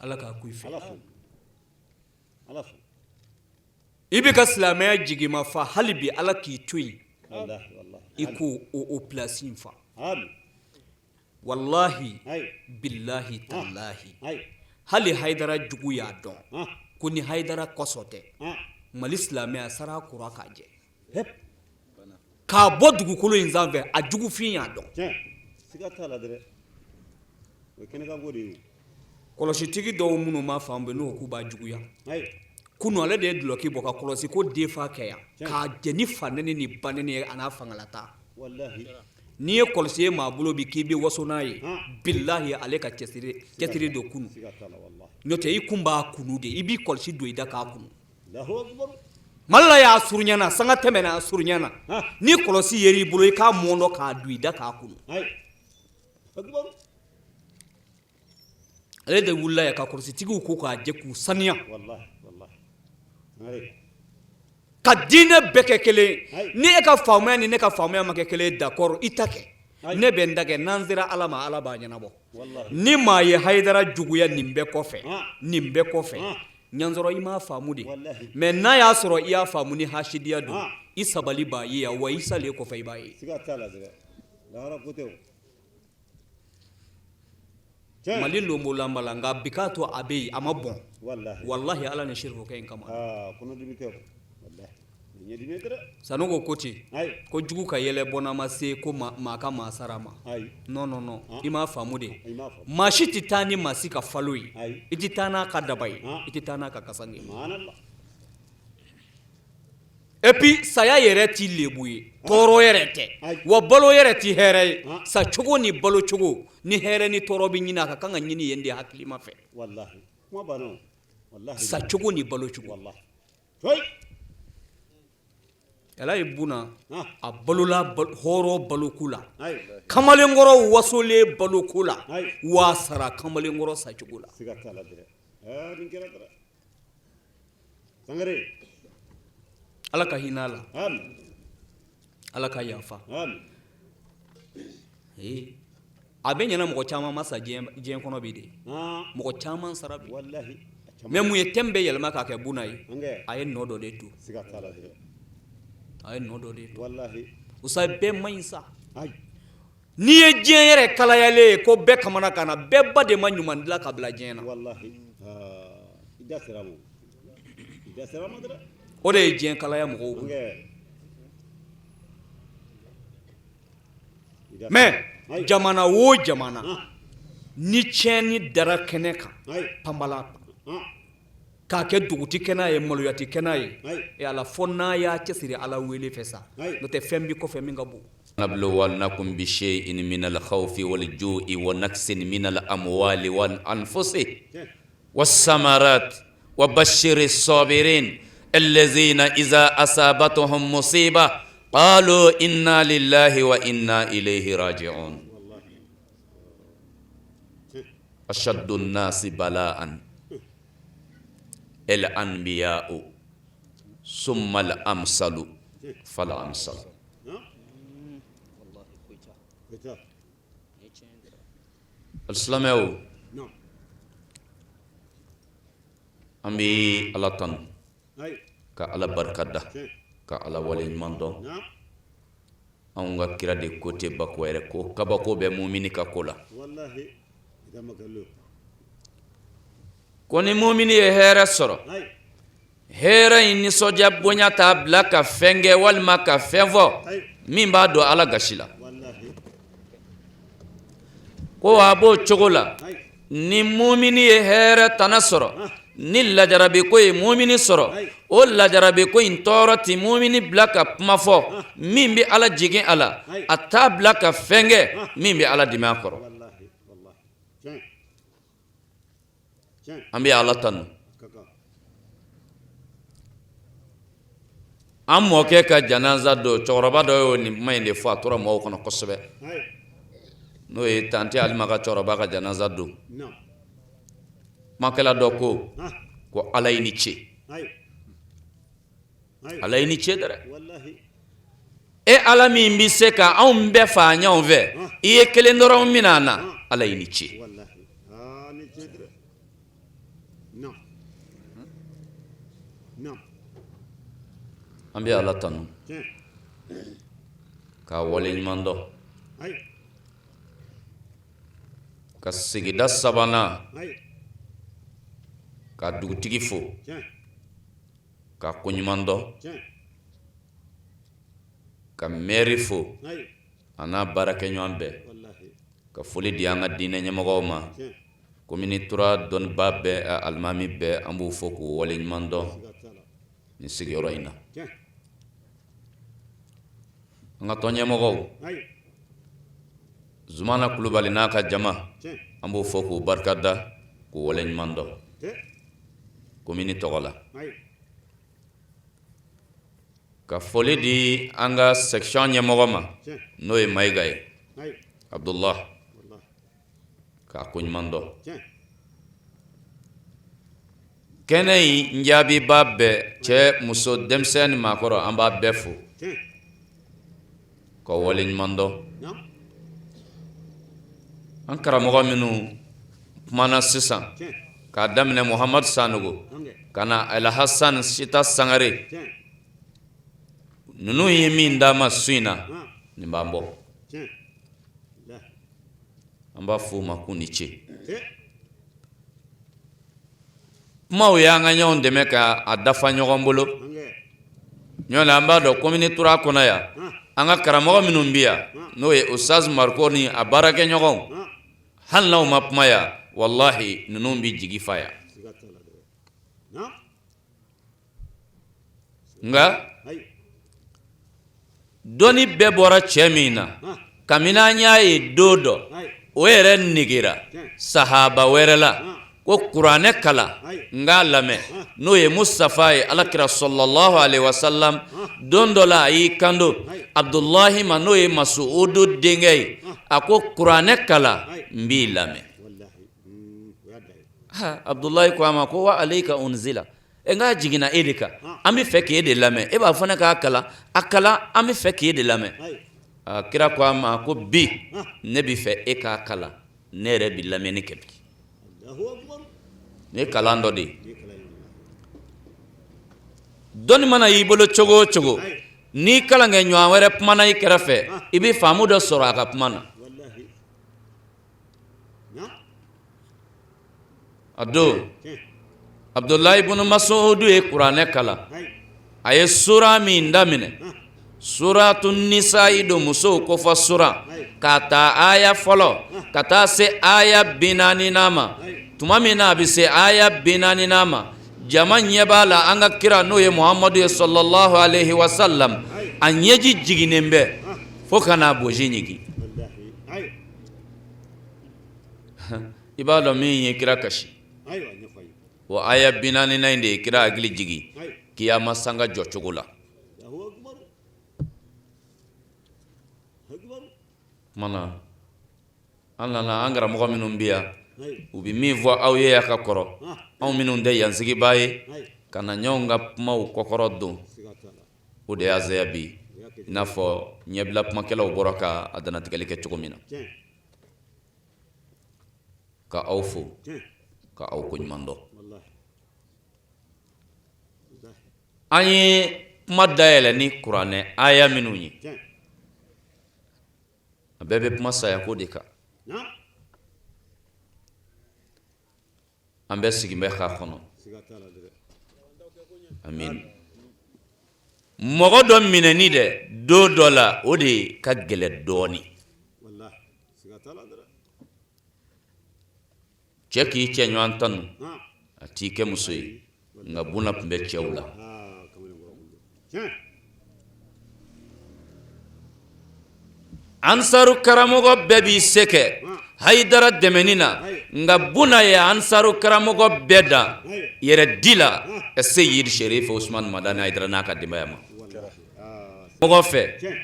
Ala k'a kun i fɛ. I bɛ ka silamɛya jigima fa, hali bi Ala k'i to yen i k'o o place in fa. Walahi, bilahi, talahi, hali Hayidara jugu y'a dɔn ko ni Hayidara kɔsɔn tɛ, Mali silamɛya sara kura k'a jɛ k'a bɔ dugukolo in sanfɛ, a jugufin y'a dɔn. Kɔlɔsitigi dɔw minnu ma faamu n'o k'u b'a juguya kunun, ale de ye dulɔki bɔ ka kɔlɔsi ko denfa kɛ yan k'a jɛ ni fa nɛni ni ba nɛni ye, a n'a fangalata. N'i ye kɔlɔsi ye maa bolo bi k'i bɛ waso n'a ye, bilahi ale ka cɛsiri don kunun. N'o tɛ, i kun b'a kunu de, i b'i kɔlɔsi don i da k'a kunu. Mali la y'a surunyana, sanga tɛmɛna, a surunyana. Ni kɔlɔsi yer'i bolo, i k'a mɔndɔ k'a don i da k'a kunu. Ale de wulila yan ka kɔlɔsitigiw ko k'a jɛ k'u saniya ka diinɛ bɛɛ kɛ kelen. Ni e ka faamuya ni ne ka faamuya ma kɛ kelen ye, d'accord, i ta kɛ, ne bɛ n ta kɛ. N'an sera Ala ma, Ala b'a ɲɛnabɔ. Ni maa ye Hayidara juguya nin bɛɛ kɔfɛ, nin bɛɛ kɔfɛ, ɲansɔrɔ i m'a faamu de. Mais n'a y'a sɔrɔ i y'a faamu ni hasidiya don, i sabali b'a ye yan wa, i salen kɔfɛ i b'a ye. Mali lonbolanba la, nka bi k'a to a bɛ yen, a ma bɔn, walahi Ala ni serifukɛ in kama. Sanogo ko ten ko jugu ka yɛlɛ bɔnna ma se ko maa ka maa sara ma. Non, non, non, i m'a faamu de. Maa si tɛ taa ni maa si ka falo ye, i tɛ taa n'a ka daba ye, i tɛ taa n'a ka kasange. Et puis saya yɛrɛ tɛ lebu ye, tɔɔrɔ yɛrɛ tɛ wa, balo yɛrɛ tɛ hɛrɛ ye. Sa cogo ni balo cogo ni hɛrɛ ni tɔɔrɔ bɛ ɲini, a ka kan ka ɲini yen de hakilima fɛ. Sa cogo ni balo cogo, ala ye Buna a balola hɔrɔn baloko la, kamalenkɔrɔ wasolen baloko la, wa sara kamalenkɔrɔ sacogo la. Ala ka hinɛ a la, Ala ka yafa. A bɛ ɲɛna mɔgɔ caman ma sa diɲɛ kɔnɔ bi de, mɔgɔ caman sara bi. Mais mun ye thème bɛɛ yɛlɛma k'a kɛ Buna ye? A ye nɔ dɔ de to, a ye nɔ dɔ de to. Usa bɛɛ man ɲi sa. N'i ye diɲɛ yɛrɛ kalayalen ye ko bɛɛ kamana ka na, bɛɛ ba de ma ɲuman dilan ka bila diɲɛ na. O de ye diɲɛ kalaya mɔgɔw bolo. Mais jamana o jamana ni tiɲɛni dara kɛnɛ kan, panbala k'a kɛ duguti kɛnɛ ye, maloyati kɛnɛ ye, e Ala, fo n'a y'a cɛsiri Ala wele fɛ sa, n'o tɛ fɛn bɛ kɔfɛ min ka bon. نبلونكم بشيء من الخوف والجوع ونقص من الأموال والأنفس والثمرات وبشر الصابرين الذين إذا أصابتهم مصيبة قالوا إنا لله وإنا إليه راجعون أشد الناس بلاء الأنبياء ثم الأمثل فالأمثل. Alisilamɛw, an bɛ Ala tanu ka Ala barika da ka Ala waleɲuman dɔn. Anw ka kira de ko tɛ bako yɛrɛ ko kabako bɛ mumini ka ko la. Ko ni mumini ye hɛrɛ sɔrɔ, hɛrɛ in nisɔndiya bonya t'a bila ka fɛn kɛ walima ka fɛn fɔ min b'a don Ala gasi la. Ko a b'o cogo la, ni mumini ye hɛrɛ tana sɔrɔ, ni lajarabiko ye mumini sɔrɔ, o lajarabiko in tɔɔrɔ tɛ mumini bila ka kuma fɔ min bɛ Ala jigin a la, a t'a bila ka fɛn kɛ min bɛ Ala dimi a kɔrɔ. An bɛ Ala tanu. An mɔkɛ ka janaza don, cɛkɔrɔba dɔ y'o nin kuma in de fɔ, a tora mɔgɔw kɔnɔ kosɛbɛ, n'o ye tante Alima ka cɛkɔrɔba ka janaza don. Kumakɛla dɔ ko ko Ala i ni ce, Ala i ni ce dɛrɛ. E Ala min bɛ se ka anw bɛɛ faa ɲɔgɔn fɛ, i ye kelen dɔrɔn minɛ an na, Ala i ni ce. An bɛ Ala tanu k'a waleɲuman dɔn ka sigida sabanan ka dugutigi fo ka koɲuman dɔn ka mɛri fo a n'a baarakɛɲɔgɔn bɛɛ, ka foli di an ka diinɛ ɲɛmɔgɔw ma. Komini trois dɔnnibaa bɛɛ, alimami bɛɛ, an b'u fo k'u waleɲuman dɔn nin sigiyɔrɔ in na. An ka tɔn ɲɛmɔgɔw Zumana Kulubali n'a ka jama, an b'u fo k'u barika da k'u waleɲuman dɔn komini tɔgɔ la. Ka foli di an ka section ɲɛmɔgɔ ma, n'o ye Mayiga ye, Abudulayi, k'a koɲuman dɔn. Kɛnɛ in jaabiba bɛɛ, cɛ, muso, denmisɛn ni maakɔrɔ, an b'a bɛɛ fo ka waleɲuman dɔn. An karamɔgɔ minnu kumana sisan, k'a daminɛ Muhamadu Sanogo ka na Alhasan Sita Sangare, ninnu ye min d'an ma su in na, nin b'an bɔ. An b'a fɔ u ma k'u ni ce. Kumaw y'an ka ɲɔgɔn dɛmɛ ka a dafa ɲɔgɔn bolo ɲɔgɔn. An b'a dɔn komini trois kɔnɔ yan, an ka karamɔgɔ minnu bɛ yan, n'o ye Ustaz Mariko ni a baarakɛɲɔgɔnw, hali n'aw ma kuma yan, walahi ninnu bɛ jigi fa yan. Nka dɔnni bɛɛ bɔra cɛ min na, kabini an y'a ye don dɔ, o yɛrɛ negera sahaba wɛrɛ la ko kuranɛ kalan n k'a lamɛn, n'o ye Mustafa ye, alakira sɔlɔlɔhu alayhi wa salam. Don dɔ la a y'i kanto Abudulahi ma, n'o ye Masuudu denkɛ ye, a ko kuranɛ kalan n b'i lamɛn. Abudulayi ko a ma ko wa alayka unzila, e nka jiginna e de kan, an bɛ fɛ k'e de lamɛn, e b'a fɔ ne k'a kalan, a kalan, an bɛ fɛ k'e de lamɛn. Kira ko a ma ko bi ne bɛ fɛ e k'a kalan, ne yɛrɛ bɛ lamɛnni kɛ bi. Nin ye kalan dɔ de ye. Dɔnni mana y'i bolo cogo o cogo, n'i kalankɛ ɲɔgɔn wɛrɛ kumana i kɛrɛfɛ, i bɛ faamu dɔ sɔrɔ a ka kuma na. A don Abudulayi ibn Masudu ye kuranɛ kalan, a ye sura min daminɛ, suratu nisayi don, musow kofɔ sura, k'a ta aya fɔlɔ ka taa se aya 40nan ma. Tuma min na a bɛ se aya 40nan ma, jama ɲɛ b'a la, an ka kira, n'o ye Muhamadu ye sɔlɔlɔhu alayhi wa salam, a ɲɛji jiginnen bɛ fo ka n'a bosi ɲigin. I b'a dɔn min ye kira kasi, o aya 40nan in de ye kira hakili jigin kiyama sanga jɔcogo la. Tuma na an nana, an karamɔgɔ minnu bɛ yan, u bɛ min fɔ aw ye yan ka kɔrɔ, anw minnu tɛ yan sigibaa ye, ka na ɲɔgɔn ka kumaw kɔkɔrɔ don, o de y'a zɛya bi, i n'a fɔ ɲɛbila kumakɛlaw bɔra ka a dantigɛli kɛ cogo min na. Ka aw fo ka aw ko ɲuman dɔn. An ye kuma dayɛlɛ ni kuranɛ aya minnu ye. bɛɛ bɛ kuma sayako de kan. An bɛɛ sigin bɛ k'a kɔnɔ. Amin. Mɔgɔ dɔ minɛni dɛ don dɔ la, o de ka gɛlɛn dɔɔnin. Cɛ k'i cɛ ɲɔgɔn tanu, a t'i kɛ muso ye, nka Buna tun bɛ cɛw la. Ansaru karamɔgɔ bɛɛ b'i se kɛ Hayidara dɛmɛni na, nka Buna ye ansaru karamɔgɔ bɛɛ dan yɛrɛ di la Seyidi Sherifu Usumani Madani Hayidara n'a ka denbaya ma. Mɔgɔ fɛ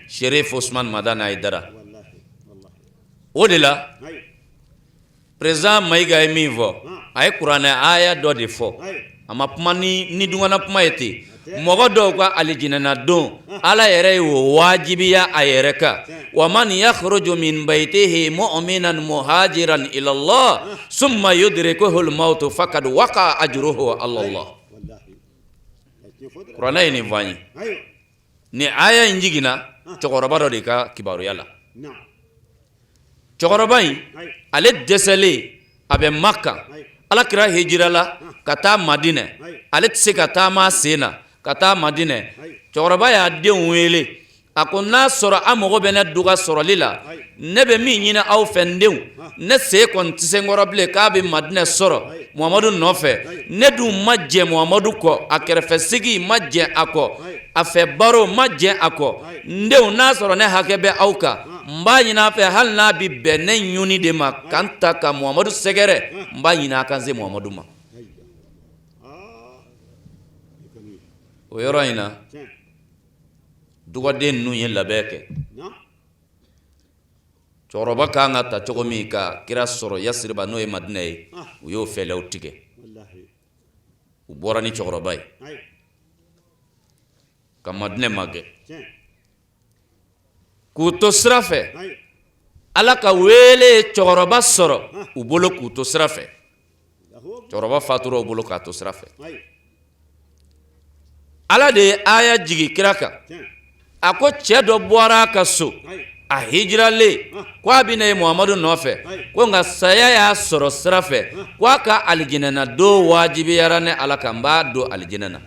Sherifu Usumani Madani Hayidara, o de la Président Mayiga ye min fɔ, a ye kuranɛ aya dɔ de fɔ, a ma kuma ni ni dungana kuma ye ten. Mɔgɔ dɔw ka alijinɛna don, Ala yɛrɛ ye o wajibiya a yɛrɛ kan. Wa man yakhruju min baytihi mu'minan muhajiran ila Allah summa yudrikuhul mautu faqad waqa ajruhu ala Allah. Kuranɛ ye nin fɔ an ye. Ni aya in jiginna cɛkɔrɔba dɔ de ka kibaruya la. Cɛkɔrɔba in, ale dɛsɛlen, a bɛ Maka. Ala kira hijirala ka taa Madinɛ, ale tɛ se ka taama sen na ka taa Madinɛ. Cɛkɔrɔba y'a denw wele, a ko n'a sɔrɔ a mago bɛ ne duga sɔrɔli la, ne bɛ min ɲini aw fɛ, n denw, ne sen kɔni tɛ se n kɔrɔ bilen k'a bɛ Madinɛ sɔrɔ Muhamadu nɔfɛ. Ne dun ma jɛ Muhamadu kɔ, a kɛrɛfɛ sigi ma jɛ a kɔ, a fɛ baro ma jɛ a kɔ. N denw, n'a sɔrɔ ne hakɛ bɛ aw kan, n b'a ɲini a fɛ, hali n'a bɛ bɛn ne ɲuni de ma ka n ta ka Muhamadu sɛgɛrɛ, n b'a ɲini a ka n se Muhamadu ma. O yɔrɔ in na, dugwaden ninnu ye labɛn kɛ. Cɛkɔrɔba ka kan ka ta cogo min ka kira sɔrɔ Yasiriba, n'o ye Madinɛ ye, u y'o fɛlɛw tigɛ. U bɔra ni cɛkɔrɔba ye ka Madinɛ magɛn. K'u to sira fɛ, Ala ka wele ye cɛkɔrɔba sɔrɔ u bolo k'u to sira fɛ. Cɛkɔrɔba fatura u bolo k'a to sira fɛ. Ala de ye aya jigin kira kan, a ko cɛ dɔ bɔra a ka so, a hijiralen ko a bɛ na ye Muhamadu nɔfɛ, ko nka saya y'a sɔrɔ sira fɛ, ko a ka alijinɛna don wajibiyara ne Ala kan, n b'a don alijinɛ na.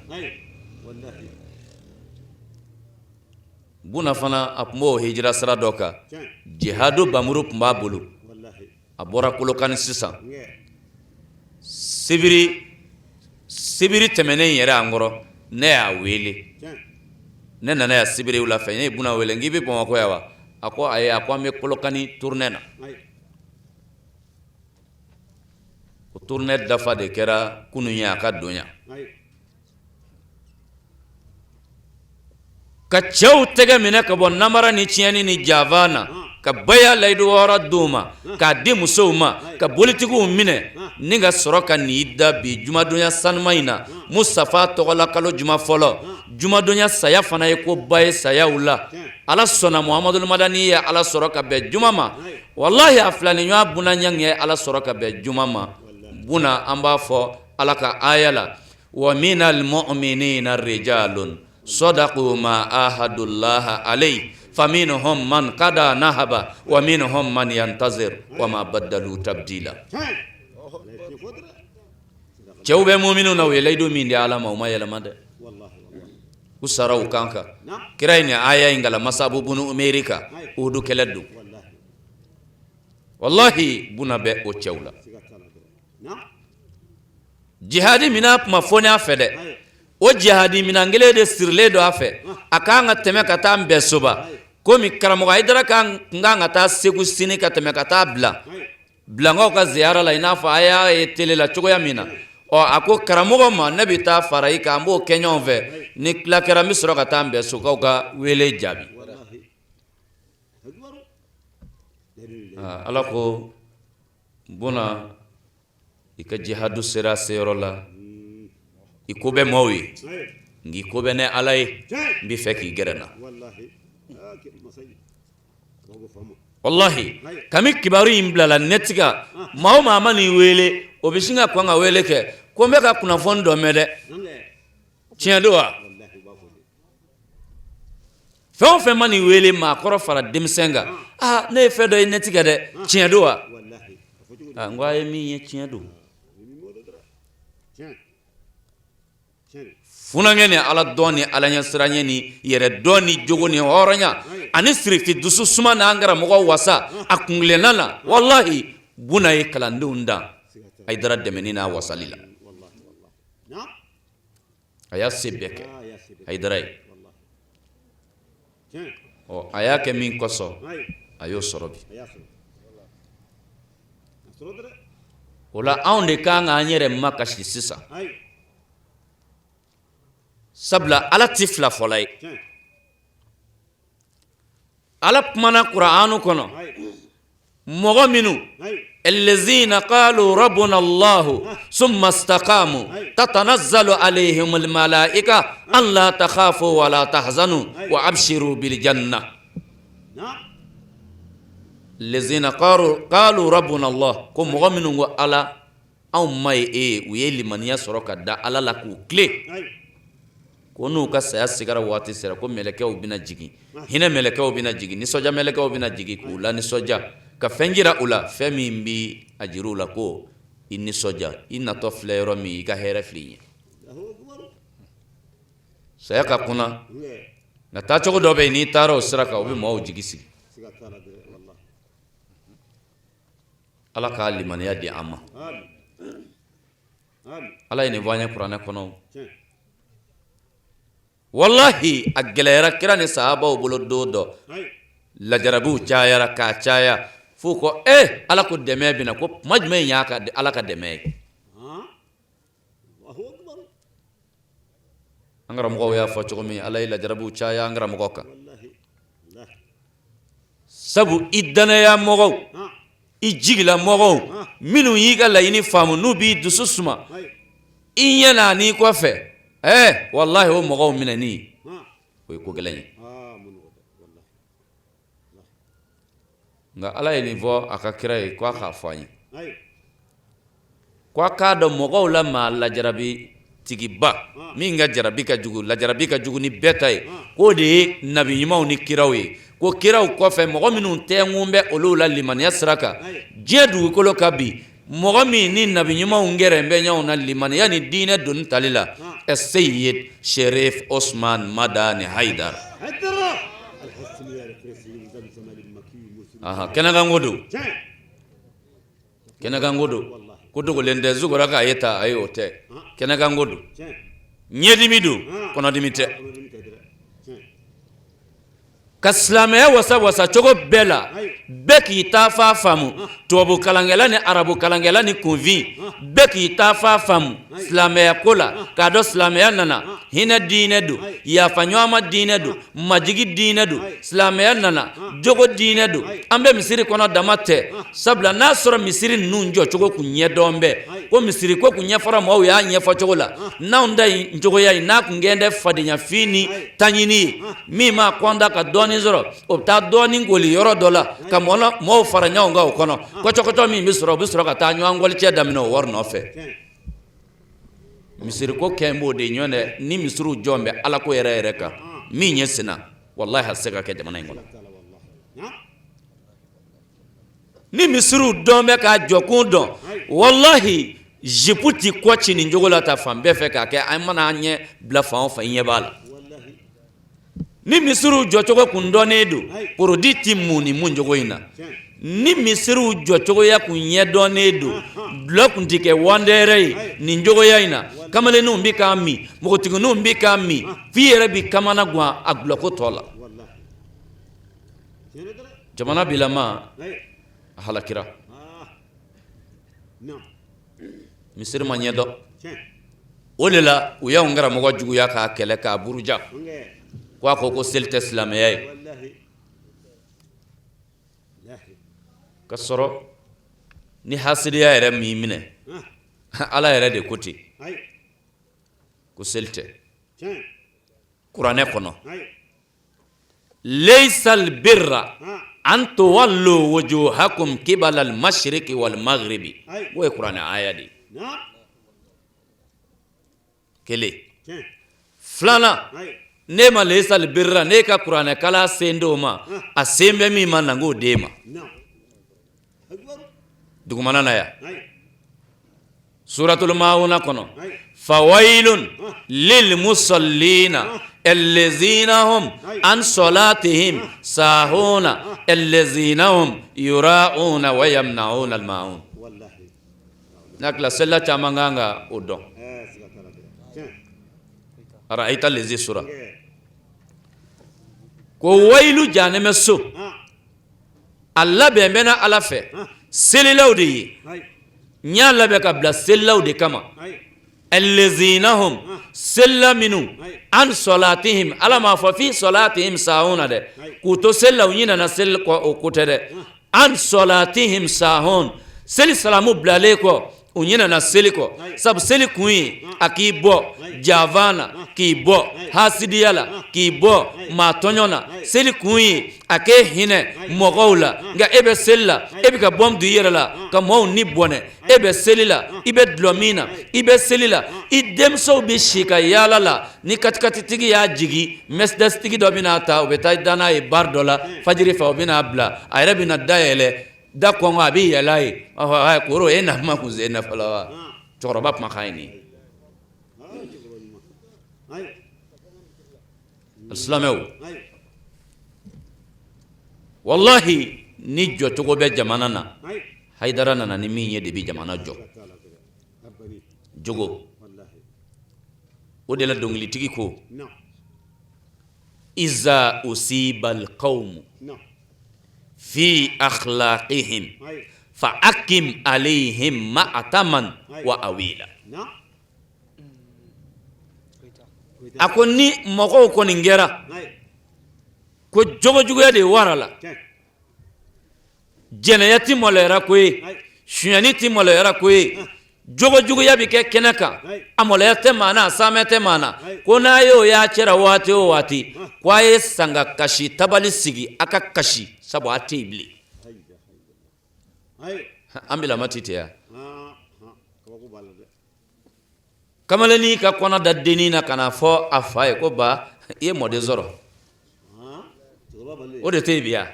Buna fana, a tun b'o hijira sira dɔ kan, jihadu bamuru tun b'a bolo. A bɔra Kolokani sisan sibiri sibiri tɛmɛnen yɛrɛ an kɔrɔ, ne y'a wele. Ne nana yan sibiri wula fɛ, ne ye Buna wele n k'i bɛ Bamakɔ yan wa? A ko ayi, a ko an bɛ Kolokani tournée na. O tournée dafa de kɛra kunun ye a ka don yan. Ka cɛw tɛgɛ minɛ ka bɔ namara ni tiɲɛni ni janfa na, ka baya layidu wɔɔrɔ d'u ma, k'a di musow ma, ka bolitigiw minɛ ni ka sɔrɔ ka n'i da bi jumadonya sanuma in na, Mustafa tɔgɔla kalo juma fɔlɔ. Jumadonya saya fana ye ko ba ye sayaw la. Ala sɔnna, Muhamadu Madani ye Ala sɔrɔ ka bɛn juma ma. Walahi, a filaniɲɔgɔn Buna Ɲangi ye Ala sɔrɔ ka bɛn juma ma. Buna, an b'a fɔ Ala ka aya la: wa minal mu'minina rijalun sadaqu ma ahadullaha alayhi faminhum man qada nahaba wa minhum man yantazir wa ma baddalu tabdila. Cɛw bɛ muminu na, u ye layidu min di Ala ma, u ma yɛlɛma dɛ, u sara u kan kan. Kira ye nin aya in kalan Masabu bunu Umeri kan Uhudu kɛlɛ don. Walahi, Buna bɛ o cɛw la. Jihadi minɛn kuma fɔ a fɛ dɛ, o jihadi minɛn kelen de sirilen don a fɛ. A ka kan ka tɛmɛ ka taa Nbɛsoba, komi karamɔgɔ Hayidara kan kan ka taa Segu sini ka tɛmɛ ka taa bila bilankaw ka ziyara la, i n'a fɔ a y'a ye tele la cogoya min na. Ɔ, a ko karamɔgɔ ma, ne bɛ taa fara i kan, an b'o kɛ ɲɔgɔn fɛ. Ni tila kɛra, n bɛ sɔrɔ ka taa Nbɛsokaw ka wele jaabi. Ala ko Buna, i ka jihadu sera seyɔrɔ la, i ko bɛ maaw ye, nka i ko bɛ ne Ala ye, n bɛ fɛ k'i gɛrɛ n na. Walahi, kami kibaru in bilala nɛti kan, maa o maa ma n'i wele, o bɛ sin ka kɔn ka wele kɛ ko n bɛ ka kunnafoni dɔ mɛn dɛ, tiɲɛ don wa? Fɛn o fɛn man'i wele maakɔrɔ fara denmisɛn kan, aa ne ye fɛn dɔ ye nɛti kan dɛ, tiɲɛ don wa? Aa n ko a ye min ye tiɲɛ don. Funankɛ ni ala dɔn ni ala ɲɛsiranɲɛ ni yɛrɛ dɔn ni jogo ni hɔrɔnya ani sirifi dusu suma n'an karamɔgɔ wasa a kuntilenna na, walahi Buna ye kalandenw dan Hayidara dɛmɛni n'a wasali la. A y'a se bɛɛ kɛ Hayidara ye. Ɔ a y'a kɛ min kosɔn a y'o sɔrɔ bi. O la anw de kan k'an yɛrɛ makasi sisan, sabula Ala tɛ filafɔla ye. Ala kumana Kuranu kɔnɔ mɔgɔ minnu allazina qalu rabbuna Allahu summa istaqamu tatanazzalu alayhimul malaika alla takhafu wa la tahzanu wa abshiru bil janna allazina qalu rabbuna Allah ko mɔgɔ minnu ko Ala anw ma ye e ye, u ye limaniya sɔrɔ ka da Ala la k'u tilen ko n'u ka saya sigara waati sera ko mɛlɛkɛw bɛna jigin, hinɛ mɛlɛkɛw bɛna jigin, nisɔndiya mɛlɛkɛw bɛna jigin k'u lanisɔndiya ka fɛn jira u la, fɛn min bɛ a jira u la ko i nisɔndiya, i natɔ filɛ yɔrɔ min, i ka hɛrɛ filɛ i ɲɛ. Saya ka kunna nka taacogo dɔ bɛ yen, n'i taara o sira kan, o bɛ maaw jigi sigi. Ala k'a limaniya di an ma. Ala ye nin fɔ an ye kuranɛ kɔnɔ. Walahi a gɛlɛyara kira ni sahabaw bolo don dɔ, lajarabiw cayara k'a caya f'u ko e Ala ko dɛmɛ bɛ na, ko tuma jumɛn y'a ka Ala ka dɛmɛ ye? An karamɔgɔw y'a fɔ cogo min, Ala ye lajarabiw caya an karamɔgɔ kan, sabu i dannaya mɔgɔw, i jigila mɔgɔw minnu y'i ka laɲini faamu, n'u b'i dusu suma i ɲɛ na n'i kɔfɛ, ɛɛ walahi o mɔgɔw minɛni o ye ko gɛlɛn ye. Nka Ala ye nin fɔ a ka kira ye ko a k'a fɔ an ye ko a k'a dɔn mɔgɔw la maa lajarabi tigiba min ka jarabi ka jugu, lajarabi ka jugu ni bɛɛ ta ye, k'o de ye nabi ɲumanw ni kiraw ye, ko kiraw kɔfɛ mɔgɔ minnu tɛnkun bɛ olu la limaniya sira kan diɲɛ dugukolo kan bi, mɔgɔ min ni nabi ɲumanw gɛrɛ bɛ ɲɔgɔn na limaniya ni diinɛ doni tali la, Seyid Sherif Osman Madani Hayidara. Kɛnɛkanko don, kɛnɛkanko don, ko dogolen tɛ, zugora k'a ye ta, ayi o tɛ, kɛnɛkanko don, ɲɛdimi don, kɔnɔdimi tɛ. Ka silamɛya wasa wasa cogo bɛɛ la, bɛɛ k'i taafan faamu, tubabu kalankɛla ni arabu kalankɛla ni kunfin bɛɛ k'i taafan faamu silamɛya ko la, k'a dɔn silamɛya nana hinɛ diinɛ don, yafa ɲɔgɔnma diinɛ don, majigi diinɛ don, silamɛya nana jogo diinɛ don. An bɛ misiri kɔnɔ dama tɛ, sabula n'a sɔrɔ misiri ninnu jɔcogo kun ɲɛdɔn bɛ, ko misiri ko kun ɲɛfɔra maaw y'a ɲɛfɔ cogo la, n'anw ta in cogoya in n'a kun kɛn tɛ fadenyafin ni taɲini ye, min maa kɔnda ka dɔɔnin sɔrɔ, o bɛ taa dɔɔnin koli yɔrɔ dɔ la ka mɔɔw fara ɲɔgɔn kan o kɔnɔ, kɔcɔkɔcɔ min bɛ sɔrɔ, o bɛ sɔrɔ ka taa ɲɔgɔn kɔlicɛ daminɛ o wari nɔfɛ. Misiri ko kɛn b'o de ɲɔgɔn dɛ, ni misiriw jɔn bɛ Ala ko yɛrɛ yɛrɛ kan, min ye senna, walahi a tɛ se ka kɛ jamana in kɔnɔ. Ni misiriw dɔn bɛ k'a jɔkun dɔn, walahi jipu ti kɔ ci nin cogo la ta fan bɛɛ fɛ k'a kɛ an mana an ɲɛ bila fan o fan i ɲɛ b'a la. Ni misiriw jɔcogo kun dɔnnen don, porodi ti mun ni mun cogo in na. Ni misiriw jɔcogoya kun ɲɛdɔnnen don, dulɔ kun ti kɛ wandɛrɛ ye nin cogoya in na. Kamalenninw bɛ k'a min, npogotigininw bɛ k'a min, f'i yɛrɛ bɛ kamana gan a dulɔko tɔ la. Jamana bilama a halakira, misiri ma ɲɛdɔn. O de la u y'anw karamɔgɔ juguya k'a kɛlɛ k'a buruja, ko a ko ko seli tɛ silamɛya ye, ka sɔrɔ ni hasidiya yɛrɛ m'i minɛ, Ala yɛrɛ de ko ten ko seli tɛ kuranɛ kɔnɔ. Laysal birra an tuwallu wujuhakum qibala al-mashriqi wal maghribi, o ye kuranɛ aya de ye. Kelen, filanan, Ne ma lesali birira ne ka kuranɛkalan sen d'o ma, a sen bɛ min ma, na n k'o d'e ma. Dugumana na yan, suratul mauna kɔnɔ, fawailun lil musallina allazina hum an salatihim sahuna allazina hum yura'una wa yamna'una al-ma'un. N'a tila selila caman kan ka o dɔn. Ara'ayta lezi sura ko wayilu, janɛmɛ so a labɛn bɛ na Ala fɛ selilaw de ye. N y'a labɛn ka bila selilaw de kama. Allazina hum, selila minnu, an salatihim, Ala m'a fɔ fi salatihim sahuna dɛ, k'u to seli la u ɲinɛna seli kɔ, o ko tɛ dɛ. An salatihim sahun, seli salamu bilalen kɔ u ɲinɛna seli kɔ, sabu seli kun ye a k'i bɔ janfa na, k'i bɔ hasidiya la, k'i bɔ maa tɔɲɔ na. Seli kun ye a k'e hinɛ mɔgɔw la, nka e bɛ seli la, e bɛ ka bɔmu don i yɛrɛ la ka mɔgɔw ni bɔnɛ. E bɛ seli la, i bɛ dulɔ min na. I bɛ seli la, i denmusow bɛ si ka yaala la. Ni katikatitigi y'a jigi, Mercedes tigi dɔ bɛna ta, u bɛ taa da n'a ye bar dɔ la fajiri fɛ, u bɛna bila, a yɛrɛ bɛna da yɛlɛ, da kɔngɔ a bɛ yɛlɛ a ye. Ɔhɔ, koro e na kuma kun se ne fɔlɔ wa? Cɛkɔrɔba kumakan ye nin ye. Silamɛw, walahi, ni jɔcogo bɛ jamana na, Hayidara nana ni min ye de bɛ jamana jɔ. Jogo o de la, dɔnkilitigi ko iza usibal qawmu fi akhlaqihim fa akim alayhim ma'taman wa awila. A ko ni mɔgɔw kɔni kɛra ko jogojuguya de wara la, jɛnɛya tɛ maloyara ko ye, sonyani tɛ maloyara ko ye, jogojuguya bɛ kɛ kɛnɛ kan, a maloya tɛ maa na, a saamɛ tɛ maa na, ko n'a y'o y'a cɛra waati o waati, ko a ye sanga kasi tabali sigi, a ka kasi, sabu a tɛ yen bilen. An bilama tɛ ten yan. Kamalennin ka kɔnɔ da dennin na ka n'a fɔ a fa ye ko ba, i ye mɔden sɔrɔ. O de tɛ yen bi yan.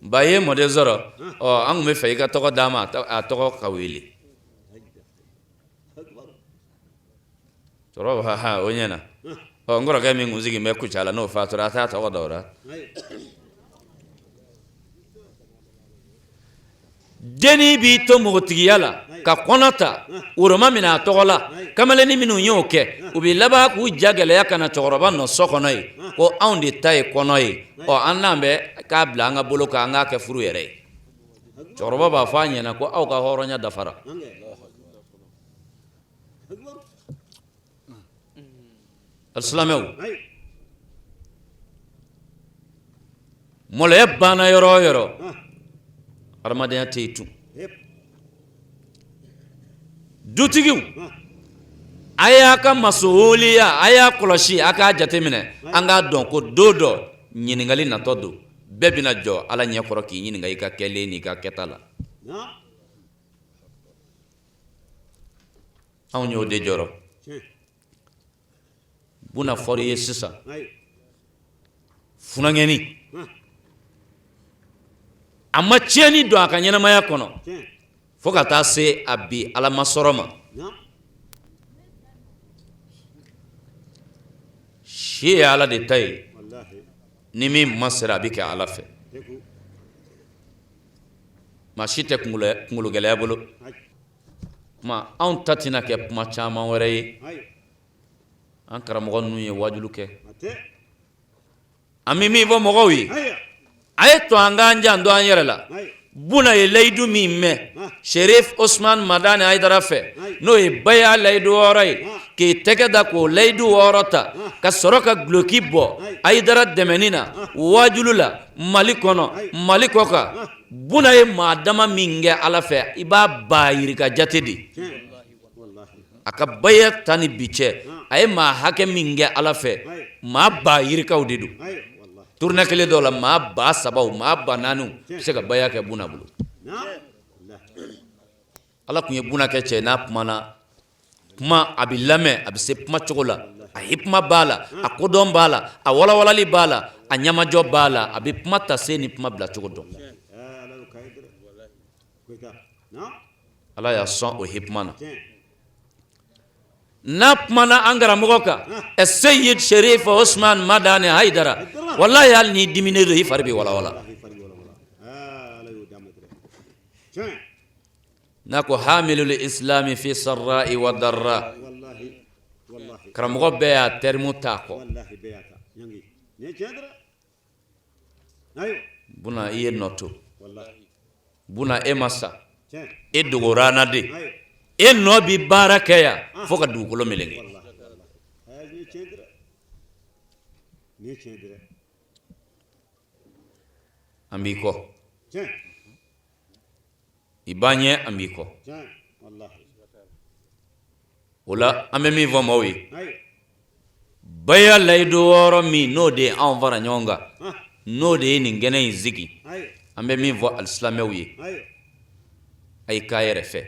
Ba, i ye mɔden sɔrɔ, ɔ, an tun bɛ fɛ i ka tɔgɔ d'a ma, a tɔgɔ ka wele. Cɛkɔrɔba b'a fɔ, o ɲɛna. Ɔ, n kɔrɔkɛ min kun sigilen bɛ Kucala, n'o fatura, a t'a tɔgɔ da o la. Dennin b'i to npogotigiya la ka kɔnɔ ta, woroma minɛ a tɔgɔ la. Kamalennin minnu y'o kɛ, u bɛ laban k'u ja gɛlɛya ka na cɛkɔrɔba nɔ so kɔnɔ yen ko anw de ta ye kɔnɔ ye, ɔ, an n'an bɛ k'a bila an ka bolo kan, an k'a kɛ furu yɛrɛ ye. Cɛkɔrɔba b'a fɔ a ɲɛna ko aw ka hɔrɔnya dafara. Alisilamɛw, maloya banna yɔrɔ o yɔrɔ, adamadenya tɛ yen tun. Dutigiw, a y'a ka masuhuliya, a y'a kɔlɔsi, a k'a jateminɛ. An k'a dɔn ko don dɔ ɲininkali natɔ don. Bɛɛ bɛna jɔ Ala ɲɛkɔrɔ k'i ɲininka i ka kɛlen n'i ka kɛta la. Anw y'o de jɔrɔ. Buna fɔra i ye sisan, funankɛnin a ma tiɲɛni don a ka ɲɛnamaya kɔnɔ fo ka taa se a bi Ala masɔrɔ ma. Si ye Ala de ta ye, ni min ma sera a bɛ kɛ Ala fɛ. Maa si tɛ kunkolo gɛlɛya bolo. Kuma anw ta tɛna kɛ kuma caman wɛrɛ ye. An karamɔgɔ ninnu ye wajulu kɛ. An bɛ min fɔ mɔgɔw ye, a ye to an k'an janto an yɛrɛ la. Buna ye layidu min mɛn Sherif Osman Madani Hayidara fɛ, n'o ye baya layidu wɔɔrɔ ye, k'i tɛgɛ da k'o layidu wɔɔrɔ ta ka sɔrɔ ka duloki bɔ Hayidara dɛmɛni na wajulu la Mali kɔnɔ, Mali kɔkan. Buna ye maa dama min kɛ Ala fɛ, i b'a ba yirika jate de. A ka baya ta ni bi cɛ, a ye maa hakɛ min kɛ Ala fɛ, maa ba yirikaw de don. Tournée kelen dɔw la, maa 3000, maa 4000 bɛ se ka baya kɛ Buna bolo. Ala tun ye Buna kɛ cɛ n'a kumana kuma, a bɛ lamɛn, a bɛ se kuma cogo la. A hikima b'a la, a kodɔn b'a la, a walawalali b'a la, a ɲamajɔ b'a la, a bɛ kuma ta sen ni kuma bila cogo dɔn. Ala y'a sɔn o hikima na. N'a kumana an karamɔgɔ kan, Seyid Sherif Osman Madani Hayidara, walayi hali n'i diminen don, i fari bɛ walawala. N'a ko hamilul islami fi sarra'i wa darra, karamɔgɔ bɛɛ y'a terme t'a kɔ. Buna i ye nɔ to, buna e ma sa, e dogora an na de, e nɔ bɛ baara kɛ yan fo ka dugukolo meleke. An b'i kɔ, i b'an ɲɛ, an b'i kɔ. O la an bɛ min fɔ maaw ye, baya layidu wɔɔrɔ min n'o de ye anw fara ɲɔgɔn kan, n'o de ye nin kɛnɛ in sigi, an bɛ min fɔ alisilamɛw ye, a ye k'a yɛrɛ fɛ,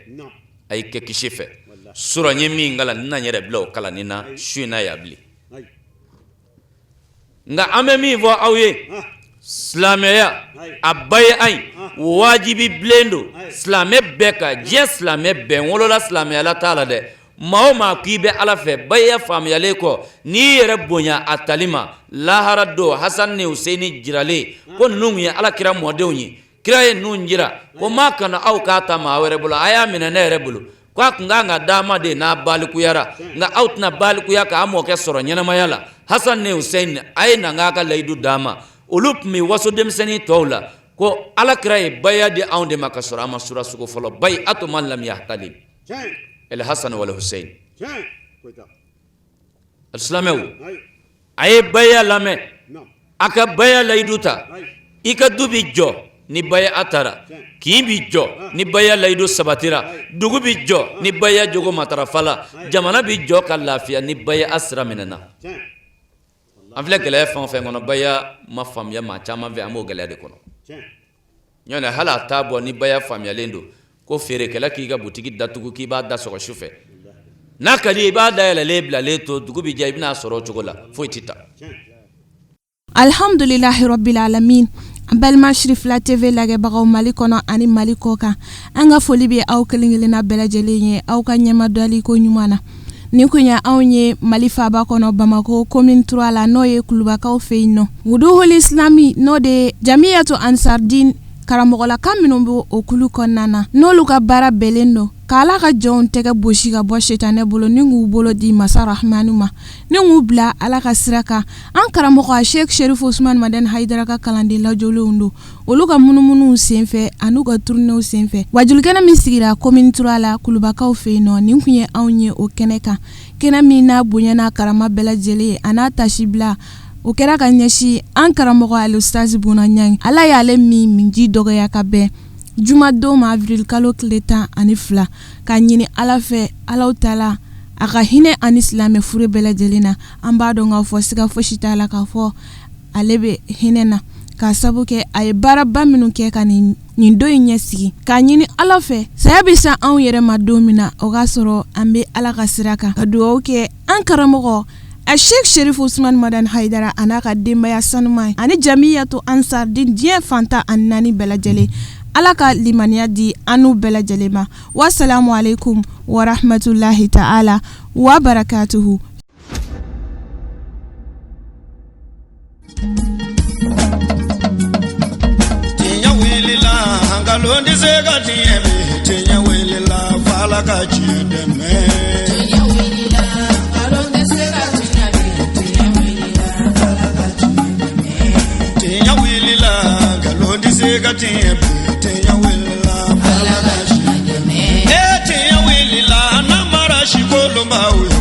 a ye kɛ kisi fɛ. Surɔ n ye min kalan, n tɛna n yɛrɛ bila o kalanni na su in na yan bilen. Nka an bɛ min fɔ aw ye, silamɛya a baya in wajibi bilen don silamɛ bɛɛ kan, diɲɛ silamɛ bɛɛ. N wolola silamɛya la t'a la dɛ. Maa o maa k'i bɛ Ala fɛ, baya faamuyalen kɔ, n'i y'i yɛrɛ bonya a tali ma, lahara don Hasan ni Huseyini jiralen ko ninnu tun ye Ala kira mɔdenw ye, kira ye ninnu jira ko maa kana aw k'a ta maa wɛrɛ bolo, a y'a minɛ ne yɛrɛ bolo. Ko a tun kan ka d'a ma de n'a balikuyara, nka aw tɛna balikuya k'a mɔkɛ sɔrɔ ɲɛnamaya la. Hasan ni Hussein, a ye na n k'a ka layidu d'a ma. Olu tun bɛ waso denmisɛnnin tɔw la ko ala kira ye baya di anw de ma ka sɔrɔ an ma sura sogo fɔlɔ. Bay'atu man lam yahtalim el Hasan wal Hussein. Silamɛw, a ye baya lamɛn, a ka baya layidu ta. I ka du bɛ jɔ ni baya tara, kin bɛ jɔ ni baya layidu sabatira, dugu bɛ jɔ ni baya jogo matarafala, jamana bɛ jɔ ka lafiya ni baya sira minɛna. An filɛ gɛlɛya fɛn o fɛn kɔnɔ, baya ma faamuya maa caman fɛ, an b'o gɛlɛya de kɔnɔ. Ɲɔntɛ hali a t'a bɔ ni baya faamuyalen don ko feerekɛla k'i ka butigi datugu k'i b'a da sɔgɔ su fɛ, n'a ka di i b'a dayɛlɛlen bilalen to, dugu bɛ jɛ i bɛna sɔrɔ o cogo la, foyi tɛ ta. Alhamdulilahi rabbil alamin. An balima Sirifila TV lajɛbagaw Mali kɔnɔ ani Mali kɔ kan, an ka foli bɛ aw kelen kelenna bɛɛ lajɛlen ye aw ka ɲɛmadali ko ɲuman na. Nin kun ye anw ye Mali faaba kɔnɔ Bamakɔ commune 3 la, n'o ye Kulubakaw fɛ yen nɔ. Wuduhul Islami, n'o de ye Jamiyatu Ansardin karamɔgɔlaka minnu bɛ o kulu kɔnɔna na, n'olu ka baara bɛnnen don ka Ala ka jɔnw tɛgɛ bosi ka bɔ sitanɛ bolo ni k'u bolo di masa Rahamani ma, ni k'u bila Ala ka sira kan. An karamɔgɔ Sheikh Sherif Usman Madani Hayidara ka kalanden lajɔlenw don. Olu ka munumunuw senfɛ an'u ka tournéew senfɛ, wajulikɛnɛ min sigira commune 3 la Kulubakaw fɛ yen nɔ, nin kun ye anw ye o kɛnɛ kan. Kɛnɛ min n'a bonya n'a karama bɛɛ lajɛlen a n'a tasibila, o kɛra ka ɲɛsin an karamɔgɔ Alustazi Buna Ɲangi. Ala y'ale min minji dɔgɔya ka bɛn jumadon ma, avril kalo tile 12, k'a ɲini Ala fɛ, Alahu taala a ka hinɛ ani silamɛ fure bɛɛ lajɛlen na. An b'a dɔn k'a fɔ siga fosi t'a la k'a fɔ ale bɛ hinɛ na, k'a sabu kɛ a ye baaraba minnu kɛ ka nin don in ɲɛsigi. K'a ɲini Ala fɛ, saya bɛ se anw yɛrɛ ma don min na, o k'a sɔrɔ an bɛ Ala ka sira kan. Ka dugawu kɛ an karamɔgɔ a Sheikh Sherif Usman Madani Hayidara a n'a ka denbaya sanuman ani Jamiyatu Ansardin diɲɛ fan 14 bɛɛ lajɛlen. Ala ka limaniya di an n'u bɛɛ lajɛlen ma. Wasalamu aleykum warahmatulahi taala wa barakatuhu. Tiɲɛ wulila, nkalon tɛ se ka tiɲɛ bi. Tiɲɛ wulila, f'Ala ka tiɲɛ dɛmɛ. Tiɲɛ wulila, nkalon tɛ se ka tiɲɛ bi. Tiɲɛ wulila, f'Ala ka tiɲɛ dɛmɛ. Tiɲɛ wulila, nkalon tɛ se ka tiɲɛ bi. Tiɲɛ wulila, f'Ala ka tiɲɛ dɛmɛ. Ee tiɲɛ wulila, namara si kolonbaw ye.